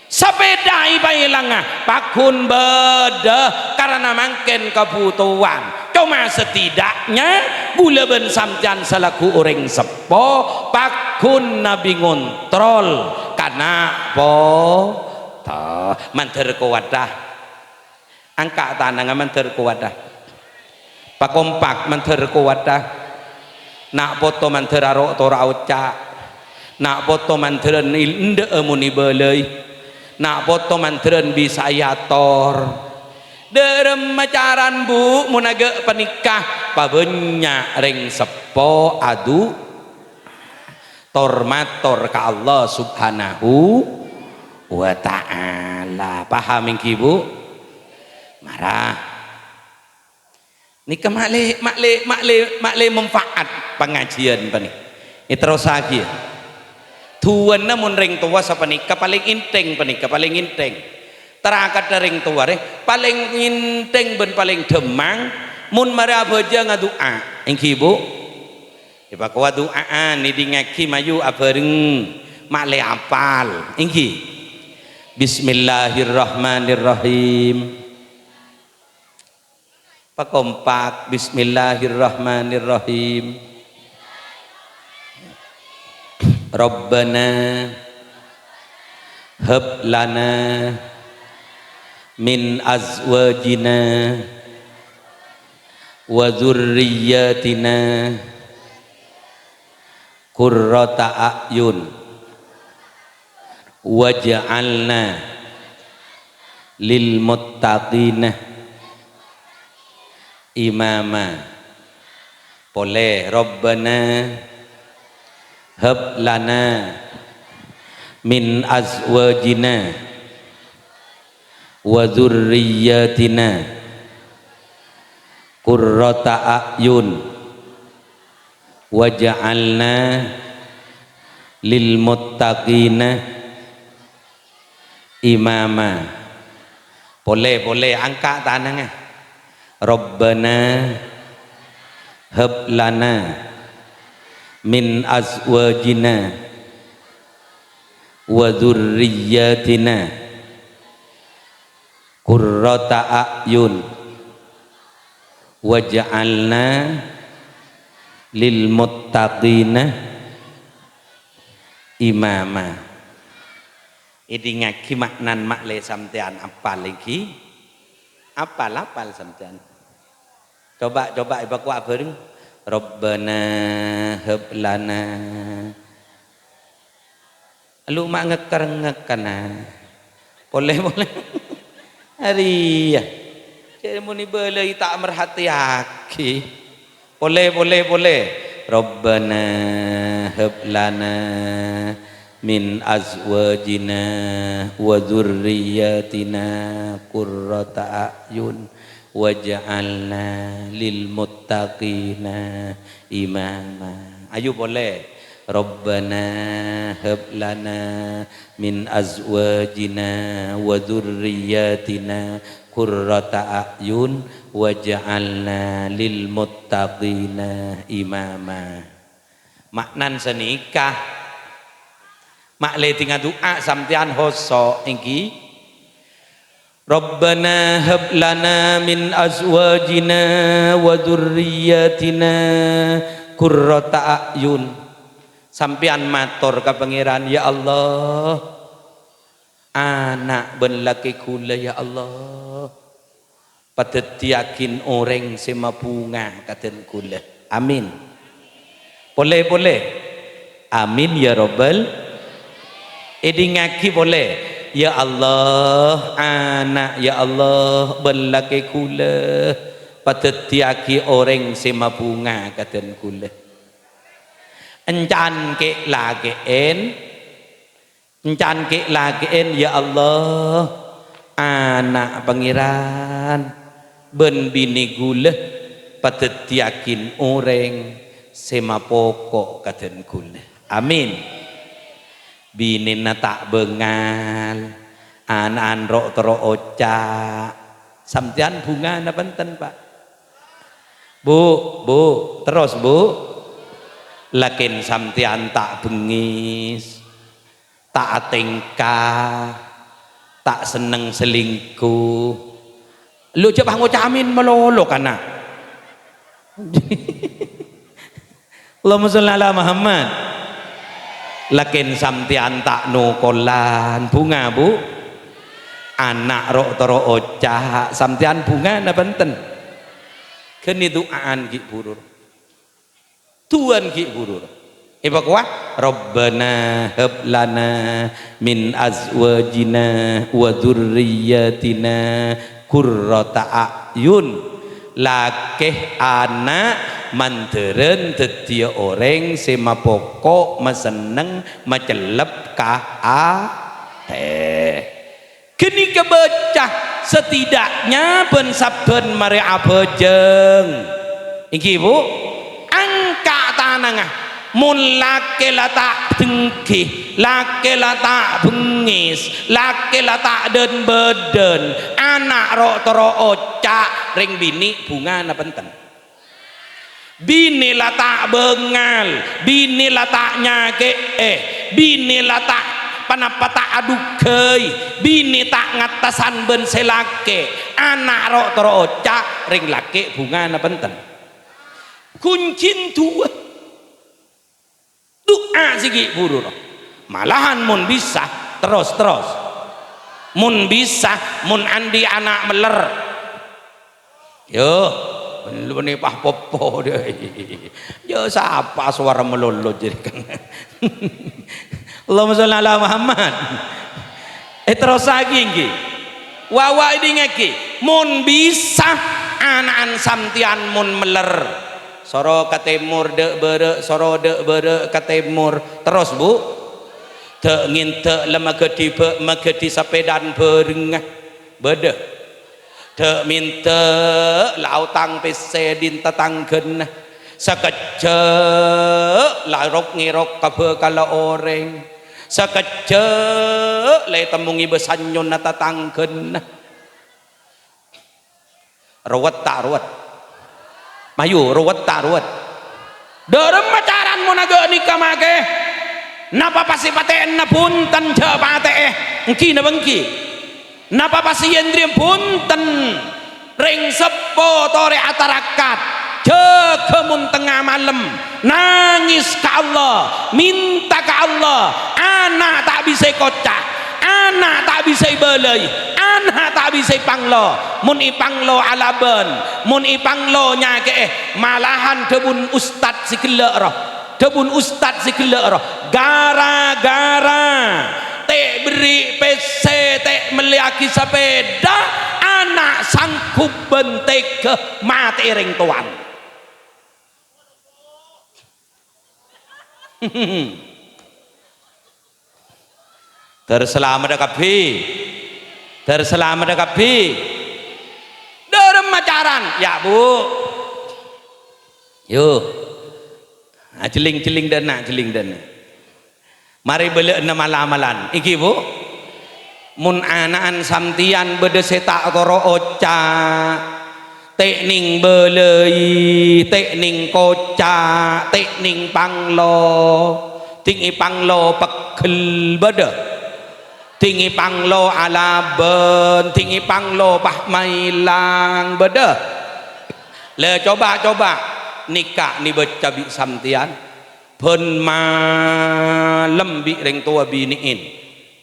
Sapèda èpaèlanga, pagghun bâdâ karana mangkèn kabhutowan. Coma setidaknya, ghulâ bân sampèyan salaku orèng seppo, pagghun nabi ngontrol kana' po-, ta-, mandhâr kowadhâ. Angka' tanangnga mandhâr kowadhâ. Pakompak mandhâr kowadhâ. Na' poto mandhâr aro' tor aoca'. Na' poto mandhârân il-, endâ'â mon èbâlâi. Na' poto mandhârân bisa èator. Dhâremma caran, Bu, mon aghâ' panèka pabânnya' rèng seppo adu. Tor-mator ka Allah Subhanahu wa Ta'ala. Paham ènggi, Bu? Mara. Nèka ma'lè, ma'lè, ma'lè, ma'lè manfaat pangajiyân panè. Èterrossaghi, yâ. Duwâna mon rèng towa sapanèka palèng ènthèng, panèka palèng ènthèng. Trakadhâ rèng towa rè palèng ènthèng bân palèng dhâmmang mon marè abhâjâng adu'a, èngghi, Bu? Èpakowa du'a'an, èdingngaghi mayu abhâreng, ma'lè apal, èngghi. Bismillahirrahmanirrahim. Pakompak, Bismillahirrahmanirrahim. Rabbana hab lana min azwajina wa dzurriyyatina qurrata a'yun waj'alna lil muttaqina imama. Polè, Rabbana hab lana min azwajina wa dzurriyyatina qurrata a'yun waj'alna lil muttaqina imama. Polè, polè, angka' tanangnga. Rabbana hab lana min azwajina wa dzurriyyatina qurrata a'yun waj'alna lil muttaqina imama. Èdingngaghi ma'nan ma'lè sampèyan apal, èngghi? Apal, apal sampèyan? Coba, coba èpakowa abhâreng. Rabbana hab lana. Lu ma' ngèkkèr-ngèkkèna. Polè, polè. Arèya. Cè' mon èbâlâi ta' merhatèyaghi. Polè, polè, polè. Rabbana hab lana min azwajina wa dzurriyyatina qurrata a'yun waj'alna lil muttaqina imama. Ayu polè. Rabbana hab lana min azwajina wa dzurriyyatina qurrata a'yun waj'alna lil muttaqina imama. Ma'nan sanèka. Ma'lè ding adu'a sampèyan hoso', èngghi? Rabbana hab lana min azwajina wa dzurriyyatina qurrata a'yun. Sampèyan mator ka Pangèran, "Ya Allah, ana' bân lakè ghulâ, ya Allah, padhâddhiyâghin orèng sè mabhunga kadhân ghulâ." Amin. Polè, polè. Amin ya Rabbal. Èdingngaghi polè. Ya Allah, ana', ya Allah, bân lakè ghulâ padhâddhiyâghi orèng sè mabhunga kadhân ghulâ. Encan kè'-lakè'è, encan kè'-lakè'è, ya Allah, ana' Pangèran bân binè ghulâ padhâddhiyâghin orèng sè mapoko' kadhân ghulâ. Amin. Binèna ta' bângal, ana'na ro'-toro' oca'. Sampèyan bhunga napa enten, Pak? Bu, Bu, terros, Bu. Lakèn sampèyan ta' bengngès, ta' atèngka, ta' senneng selingkuh. Lu jhâ' pas ngoca' amin malolo kana. Allahumma sholli ala Muhammad. Lakèn sampèyan ta' nokolan, bhunga, Bu. Ana' ro'-toro' oca', sampèyan bhunga napa enten? Ghânèka du'a'an ghi' bhuru. Du'â'ân ghi' bhuru. Èpakowa, "Rabbana hab lana min azwajina wa dzurriyyatina qurrata a'yun." Lakè, ana', mandhârân dhâddhiyâ orèng sè mapoko', masenneng, macellep ka atè. Ghânèka bâca setidaknya bân sabbhân marè abhâjâng. Èngghi, Bu? Angka' tanangnga. Mon lakè la ta' Denggi, lakè la ta' bengngès, lakè la ta' dhân-bâdhân, ana' ro'-toro' oca', rèng binè' bhungana bhunten. Binè la ta' bângal, binè la ta' nyakè'è, binè la ta' panapa ta' adhughâi, binè ta' ngattasan bân sè lakè, ana' ro'-toro' oca', rèng lakè' bhungana bhunten. Kuncèn duwâ'. Du'a sè ghi' bhuru, ro. Malahan mon bisa, terros-terros. Mon bisa, mon andi' ana' mèller. Yo, bânnè pas popo dâ. Yo, sapa sowara malolo jârèya kan? Allahumma sholli ala Muhammad. Eh, terrossaghi, èngghi. Wa'-wa' èdingngaghi, mon bisa ana'na sampèyan mon mèller, soro ka tèmor dâ' bârâ', soro dâ' bârâ' ka tèmor, terros, Bu? Dâ'-ngèndâ' la maghâdhi bâ-, maghâdhi sapèdaan bhârengnga. Bâdâ. Dâ'-mèndâ' la aotang pèssè dhin tatangghâna. Sakejjhâ' la rok-ngèrok ka bhâkalla orèng. Sakejjhâ' la ètemmo ngibâ sannyona tatangghâna. Rowet ta' rowet? Mayu, rowet ta' rowet? Dâremma carana mon aghâ' nèka makè? Napa pas èpatè'ana bhunten jhâ' patè'è? Èngghi napa èngghi? Napa pas èyèn rèya bhunten? Rèng seppo torè atarakat, jâgâ mon tengnga malem, nangès ka Allah, mènta ka Allah, ana' ta' bisa èkoca', ana' ta' bisa èbâlâi, ana' ta' bisa èpanglo. Mon èpanglo alabân, mon èpanglo nyakè'è, malahan dhâbuna ustad sè ghellâ' rowa. Dhâbuna ustad sè ghellâ' rowa, gara-gara ta' èberri' pèssè, ta' mellèyaghi sapèda, ana' sanggup bân tegghâ matè'è rèng towana. Dâr salameddhâ kabbhi. Dâr salameddhâ kabbhi. Dâremma carana, ya, Bu. Yo. Ajhelling-jhelling dâ' enna', jhelling dâ' enna'. Marè bâlâ'âna mal-amalan. Èngghi, Bu? Mon ana'na sampèyan bâdâ sè ta' toro' oca', ta' nèng bâlâi, ta' nèng koca', ta' nèng panglo, ding èpanglo pegghel bâdâ. Ding èpanglo alabân, ding èpanglo pah maèlang bâdâ. La, coba, coba. Nèka nèbâca bi' sampèyan. Bân malem bi' rèng towa binè'en.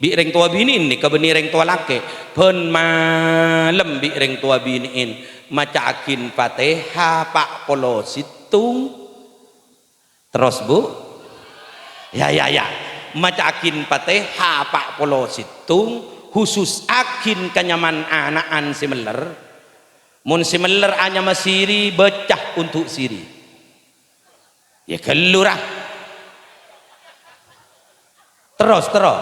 Bi' rèng towa binè'en nèka bânnè rèng towa lakè'. Bân malem bi' rèng towa binè'en maca'aghin Fatèha pa' polo sèttong. Terros, Bu? Ya, ya, ya. Maca'aghin Fatèha pa' polo sèttong, hususaghin ka nyamana ana'na sè mèller. Mon sè mèller anyama Siri, bâca onto' Siri. Ya, ghâllu, ra. Terros, terros.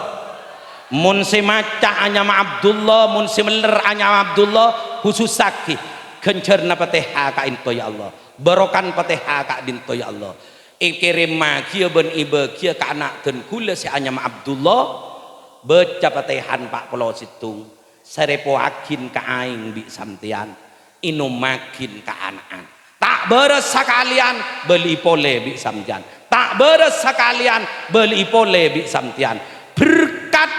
Mon sè maca anyama Abdullah, mon sè mèller anyama Abdullah, hususaghi ghânjhârânna Fatèha ka'dinto, ya Allah. Barokana Fatèha ka'dinto, ya Allah. Èkèrèmmaghiyâ bân èbâghiyâ ka ana' dân ghulâ sè anyama Abdullah, bâca Fatèhana pa' polo sèttong. Sè rèpowaghin ka aèng bi' sampèyan, ènomaghin ka ana'na. Ta' bârâs sakalèyan bâli'i polè bi' sampèyan. Ta' bârâs sakalèyan bâli'i polè bi' sampèyan. Berkat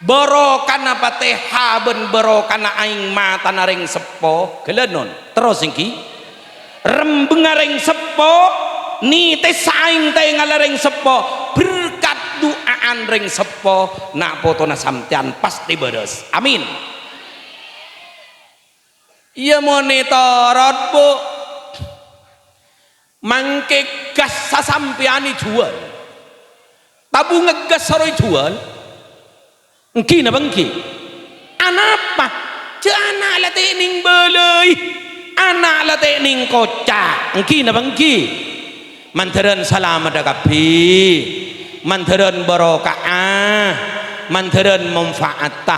barokana Fatèha bân barokana aèng matana rèng seppo, ghâlânon. Terros èngghi. Rembhengnga rèng seppo, nètèssa aèng tèngalla rèng seppo, berkat du'a'an rèng seppo, na' potona sampèyan pastè bârâs. Amin. Iyâ, mon ètorot, Bu. Mangkè gas sasampèyan èjhuwâl. Tabungnga gas soro èjhuwâl. Èngghi napa èngghi? Anapa? Jhâ' ana' la ta' nèng bâlâi, ana' la ta' nèng koca'. Èngghi napa èngghi? Mandhârân salameddhâ kabbhi, mandhârân baroka'a, mandhârân manfaatta.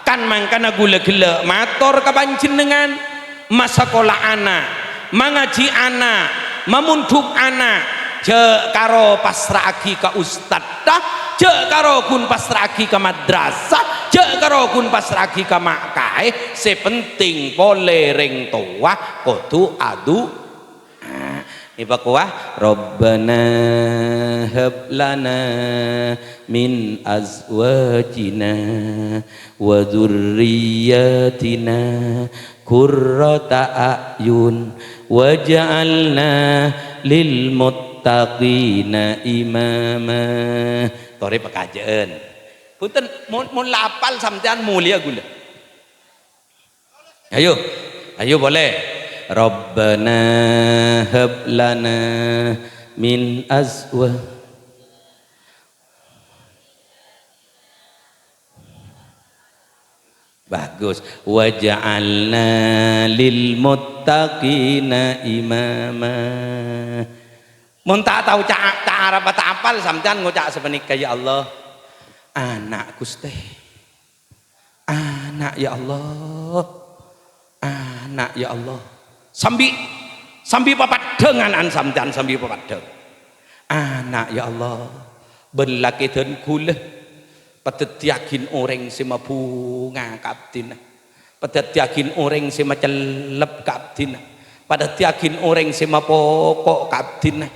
Kan mangkana ghulâ ghellâ' mator ka panjhennengngan, masakola ana', mangajhi ana', mamondhuk ana', Jhâ' karo pasra'aghi ka ustadda, jhâ' karo ghun pasra'aghi ka madrasah, jhâ' karo ghun pasra'aghi ka ma' kaè, sè penting polè rèng towa kodhu adu-, ah, èpakowa, "Rabbana hab lana min azwajina wa dzurriyyatina qurrata a'yun waj'alna lil muttaqina imama." Torè pakajâ'ân. Bhunten, mon, mon la apal sampèyan molèya ghulâ. Ayo, ayo polè. "Rabbana hab lana min azwa-" Bagus. "Waj'alna lil muttaqina imama." Mon ta' tao ca-, ca' Arab ta' apal, sampèyan ngoca' sapanèka, "Ya Allah, ana', Ghustè. Ana', ya Allah. Ana', ya Allah." Sambi, sambi papaddhâng ana'na sampèyan, sambi papaddhâng. "Ana', ya Allah, bân lakè dân ghulâ, padhâddhiyâghin orèng sè mabhunga ka abdhina. Padhâddhiyâghin orèng sè macellep ka abdhina. Padhâddhiyâghin orèng sè mapoko' ka abdhina.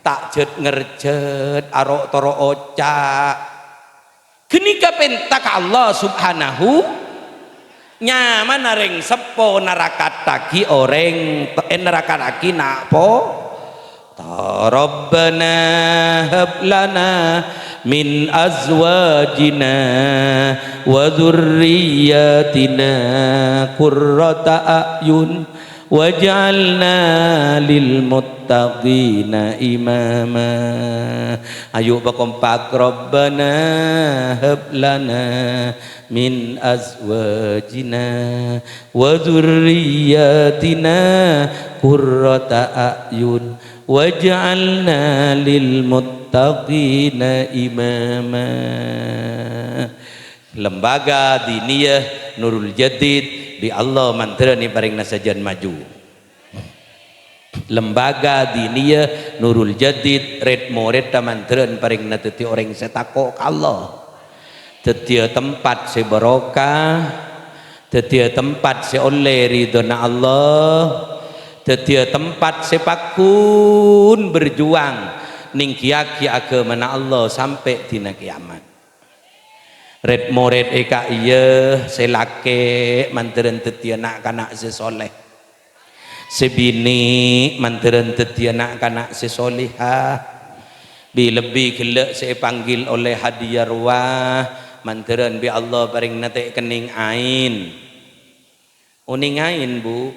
Ta' jhât-ngerjhât, aro'-toro' oca'." Ghânèka pènta ka Allah Subhanahu, nyamana rèng seppo narakattaghi orèng, eh, narakattaghi na' po-, ta-, "Rabbana hab lana min azwajina wa dzurriyyatina qurrata a'yun waj'alna lil muttaqina imama." Ayo pakompak, "Rabbana hab lana min azwajina wa dzurriyyatina qurrata a'yun waj'alna lil muttaqina imama." Lembaga Diniyah Nurul Jadid, bi' Allah mandhârân èparèngana sajân maju. Lembaga Diniyah Nurul Jadid, red-moredda mandhârân parèngana dhâddhi orèng sè tako' ka Allah. Dhâddhiyâ tempat sè barokah, dhâddhiyâ tempat sè ollè ridhona Allah, dhâddhiyâ tempat sè paggun berjuang nèngghiyâghi aghâmana Allah sampè' dina kiyamat. Red-mored è ka'iyâ sè lakè' mandhârân dhâddhiyâ na'-kana' sè soleh. Sè binè' mandhârân dhâddhiyâ na'-kana' sè solehah. Bi-, lebbi ghellâ' sè èpanggil ollè hadiah rowa, mandhârân bi' Allah parèngana tè' kennèng aèn. Onèng aèn, Bu'.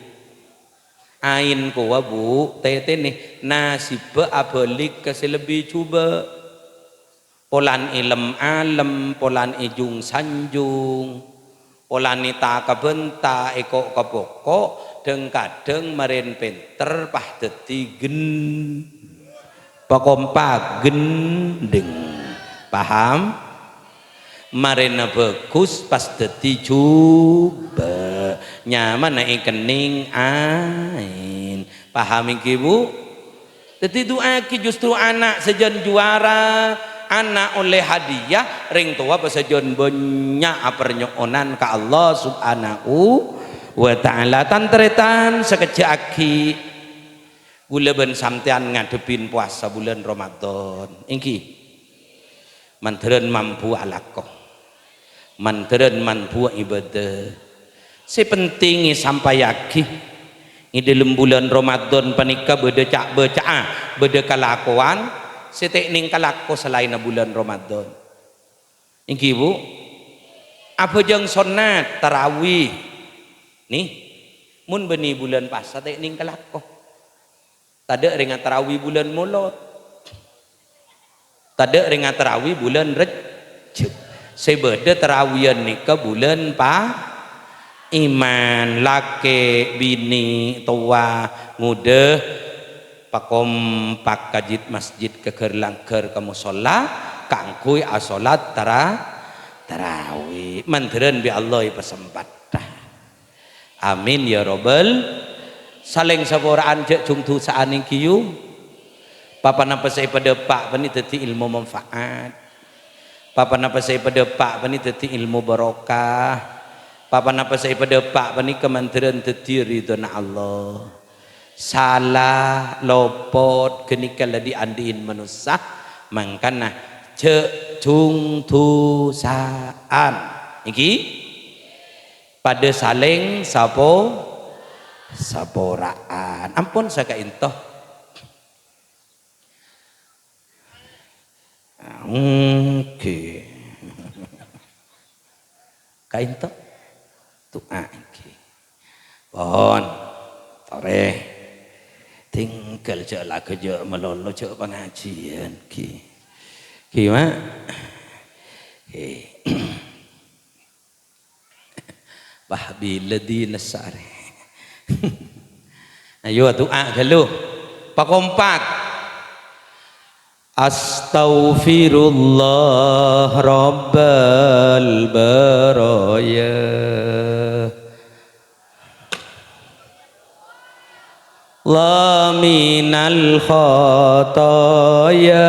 Aèn kowa, Bu', tètènè, nasibbhâ abâli' ka sè lebbi jhubâ'. Polana è lem-alem, polana è jung-sanjung, polana è ta-kabânta, è ko'-kapoko', dhâng-kadhâng marèn pènter pas dhâddhi gen-, pakompak, gendheng. Paham? Marèna bhâghus pas dhâddhi jhubâ'. Nyamana èkennèng aèn. Paham ènggi, Bu'? Dhâddhi, du'aaghi justru ana' sajân juwara, ana' ollè hadiah, rèng towa pasajân bânnya' aparnyo'onan ka Allah Subhanahu wa Ta'ala. Tan-tarètan, sakejjhâ' aghi', ghulâ bân sampèyan ngadhebbhi powasa bulân Ramadan. Ènggi? Mandhârân mambu alako. Mandhârân mambu ibadah. Sè penting èsampayaghi, è dhâlem bulân Ramadan panèka bâdâ ca'-bâca'a, bâdâ kalakowan sè tè' nèng kalako salaènna bulân Ramadan. Ènggi, Bu? Abhâjâng sonnat, tarawih. Nè, mon bânnè bulân pasa tè' nèng kalako. Tadâ' rèng atarawi bulân Molod. Tadâ' rèng atarawi bulân Rejjeb. Sè bâdâ tarawiyân nèka bulân pa-, iman, lakè', binè', towa, ngodâ, pakompak ka jid-masjid, ka ghâr-langghâr, ka mosolla, kaangghuy asolat tara-, tarawi. Mandhârân bi' Allah èpasempat. Amin ya rabbal. Salèng saporaan jhâ' jhung dhusa'an ènggi, yu. Pa-ponapa sè èpadâpa' bânnè dhâddhi èlmo manfaat. Pa-ponapa sè èpadâpa' bânnè dhâddhi èlmo barokah. Pa-ponapa sè èpadâpa' bânnè kamandhârân dhâddhi ridhâna Allah. Sala, lopot, ghânèka la dhi'-andhi'in manossa, mangkana jhâ' jhung-dhusa'an. Èngghi? Padâ salèng sapo-, sapora'an. Ampon saka'ènto. Èngghi. Ka'ènto? Du'a èngghi. Pon. Torè. Tinggal jhâ' laghâ jhâ' malolo jhâ' pangajiyân, ghi. Ghi, Ma'? Ghi. Wah, bilâ dinna sarè. Ayo, du'a ghâllu. Pakompak. Astaghfirullah Rabbal baraya. La minal khataya.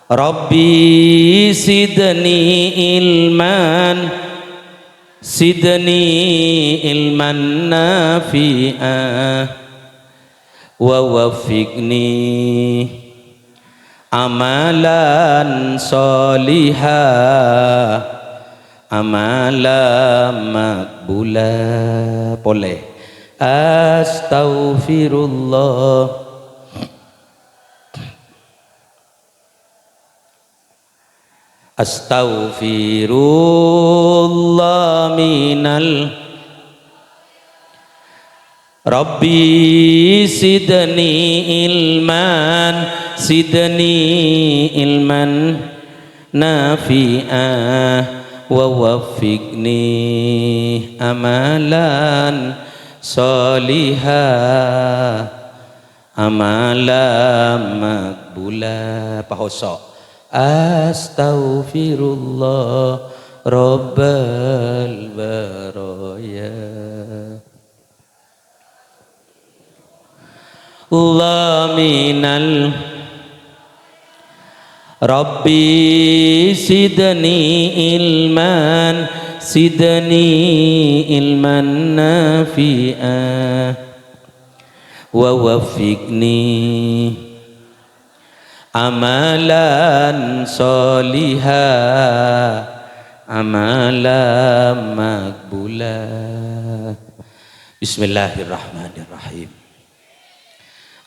Rabbi zidni ilman, zidni ilman nafi'a, wa waffiqni amalan sholiha, amalan maqbula. Polè. Astaghfirullah. Astaghfirullah minal. Rabbi zidni ilman, zidni ilman nafi'a, wa waffiqni amalan sholiha, amalan maqbula. Pahoso. Astaghfirullah Rabbal baraya. La minal. Rabbi zidni ilman, zidni ilman nafi'a. Wa waffiqni amalan sholiha, amalan maqbula. Bismillahirrahmanirrahim.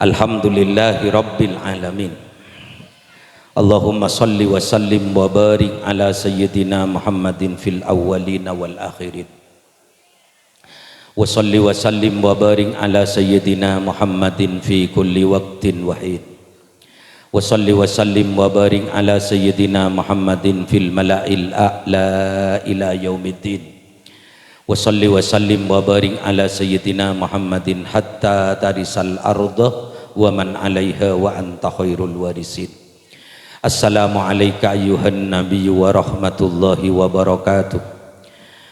Alhamdulillahi rabbil alamin. Allahumma shalli wa sallim wa barik ala sayyidina Muhammadin fil awwalina wal akhirin. Wa shalli wa sallim wa barik ala sayyidina Muhammadin fi kulli waqtin wa hin. Wa shalli wa sallim wa barik ala sayyidina Muhammadin fil mala'il a'la ila yaumiddin. Wa shalli wa sallim wa barik ala sayyidina Muhammadin hatta tarisal ardha wa man 'alaiha wa anta khairul warisin. Assalamu alaika ayyuhan nabiyyu wa rahmatullahi wa barakatuh.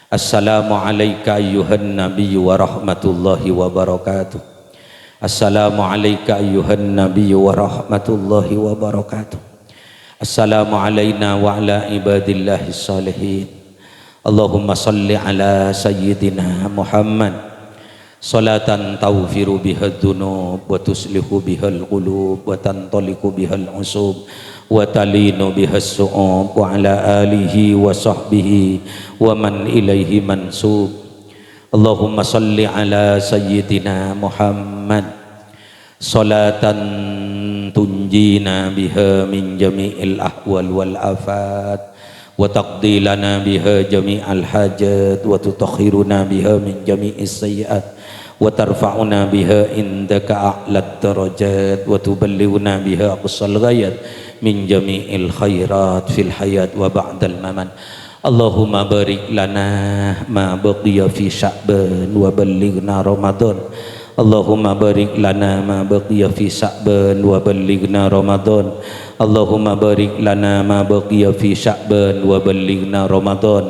Assalamu alaika ayyuhan nabiyyu wa rahmatullahi wa barakatuh. Assalamu alaika ayyuhan nabiyyu wa rahmatullahi wa barakatuh. Assalamu alaina wa ala ibadillahis shalihin. Allahumma shalli ala sayyidina Muhammad. Shalatan taghfiru biha dzunub, wa tuslihu bihal qulub, wa tantaliqu bihal usub, wa talinu bihas su'ub, wa ala alihi wa sahbihi wa man ilaihi mansub. Allahumma shalli ala sayyidina Muhammad. Shalatan tunjina biha min jami'il ahwal wal afat, wa taqdi lana biha jami'al hajat, wa tutahhiruna biha min jami'is sayyi'at, wa tarfa'una biha indaka a'lad darajat, wa tuballighuna biha aqsal ghayat min jami'il khairat fil hayat wa ba'dal mamat. Allahumma barik lana ma baqiya fi Sya'ban wa ballighna Ramadan. Allahumma barik lana ma baqiya fi Sya'ban wa ballighna Ramadan. Allahumma barik lana ma baqiya fi Sya'ban wa ballighna Ramadan.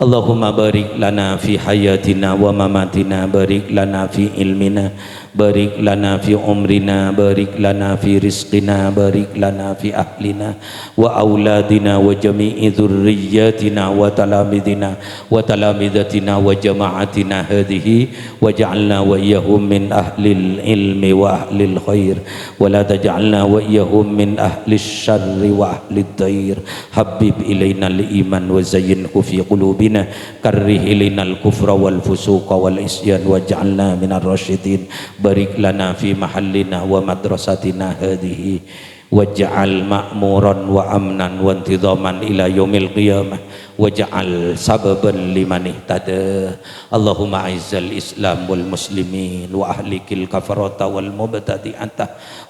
Allahumma barik lana fi hayatina wa mamatina, barik lana fi ilmina, بارك لنا في عمرنا، بارك لنا في رزقنا، بارك لنا في أهلنا وأولادنا وجميع ذرياتنا وتلاميذنا وتلامذتنا وجماعتنا هذه، واجعلنا وإياهم من أهل العلم وأهل الخير، ولا تجعلنا وإياهم من أهل الشر وأهل الضير. حبب إلينا الإيمان وزينه في قلوبنا، كره إلينا الكفر والفسوق والعصيان واجعلنا من الراشدين. بارك لنا في محلنا ومدرستنا هذه، واجعل معمورا وأمنا وانتظاما إلى يوم القيامة، واجعل سببا لمن اهتدى. اللهم أعز الإسلام والمسلمين وأهلك الكفرة والمبتدعة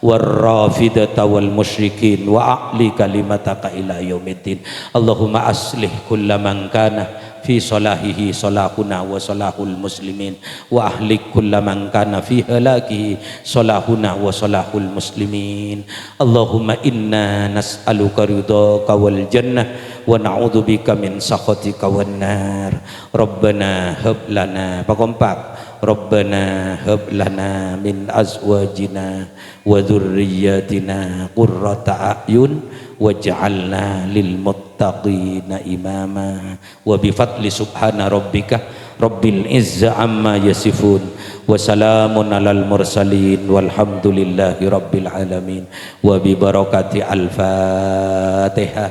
والرافضة والمشركين وأعل كلمتك إلى يوم الدين. اللهم أصلح كل من كان في صلاحه صلاحنا وصلاح المسلمين، وأهلك كل من كان في هلاكه صلاحنا وصلاح المسلمين. اللهم إنا نسألك رضاك والجنة ونعوذ بك من سخطك والنار. ربنا هب لنا، pakompak. ربنا هب لنا من أزواجنا وذرياتنا قرة أعين واجعلنا للمتقين إماما. وبفضل سبحان ربك رب العزة عما يصفون وسلام على المرسلين والحمد لله رب العالمين. وببركة الفاتحة.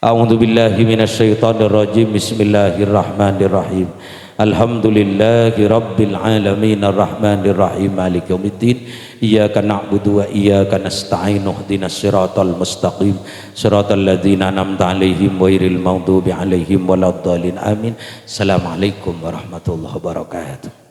أعوذ بالله من الشيطان الرجيم. بسم الله الرحمن الرحيم. الحمد لله رب العالمين الرحمن الرحيم مالك يوم الدين. إياك نعبد وإياك نستعين. اهدنا الصراط المستقيم. صراط الذين أنعمت عليهم غير المغضوب عليهم ولا الضالين. آمين. السلام عليكم ورحمة الله وبركاته.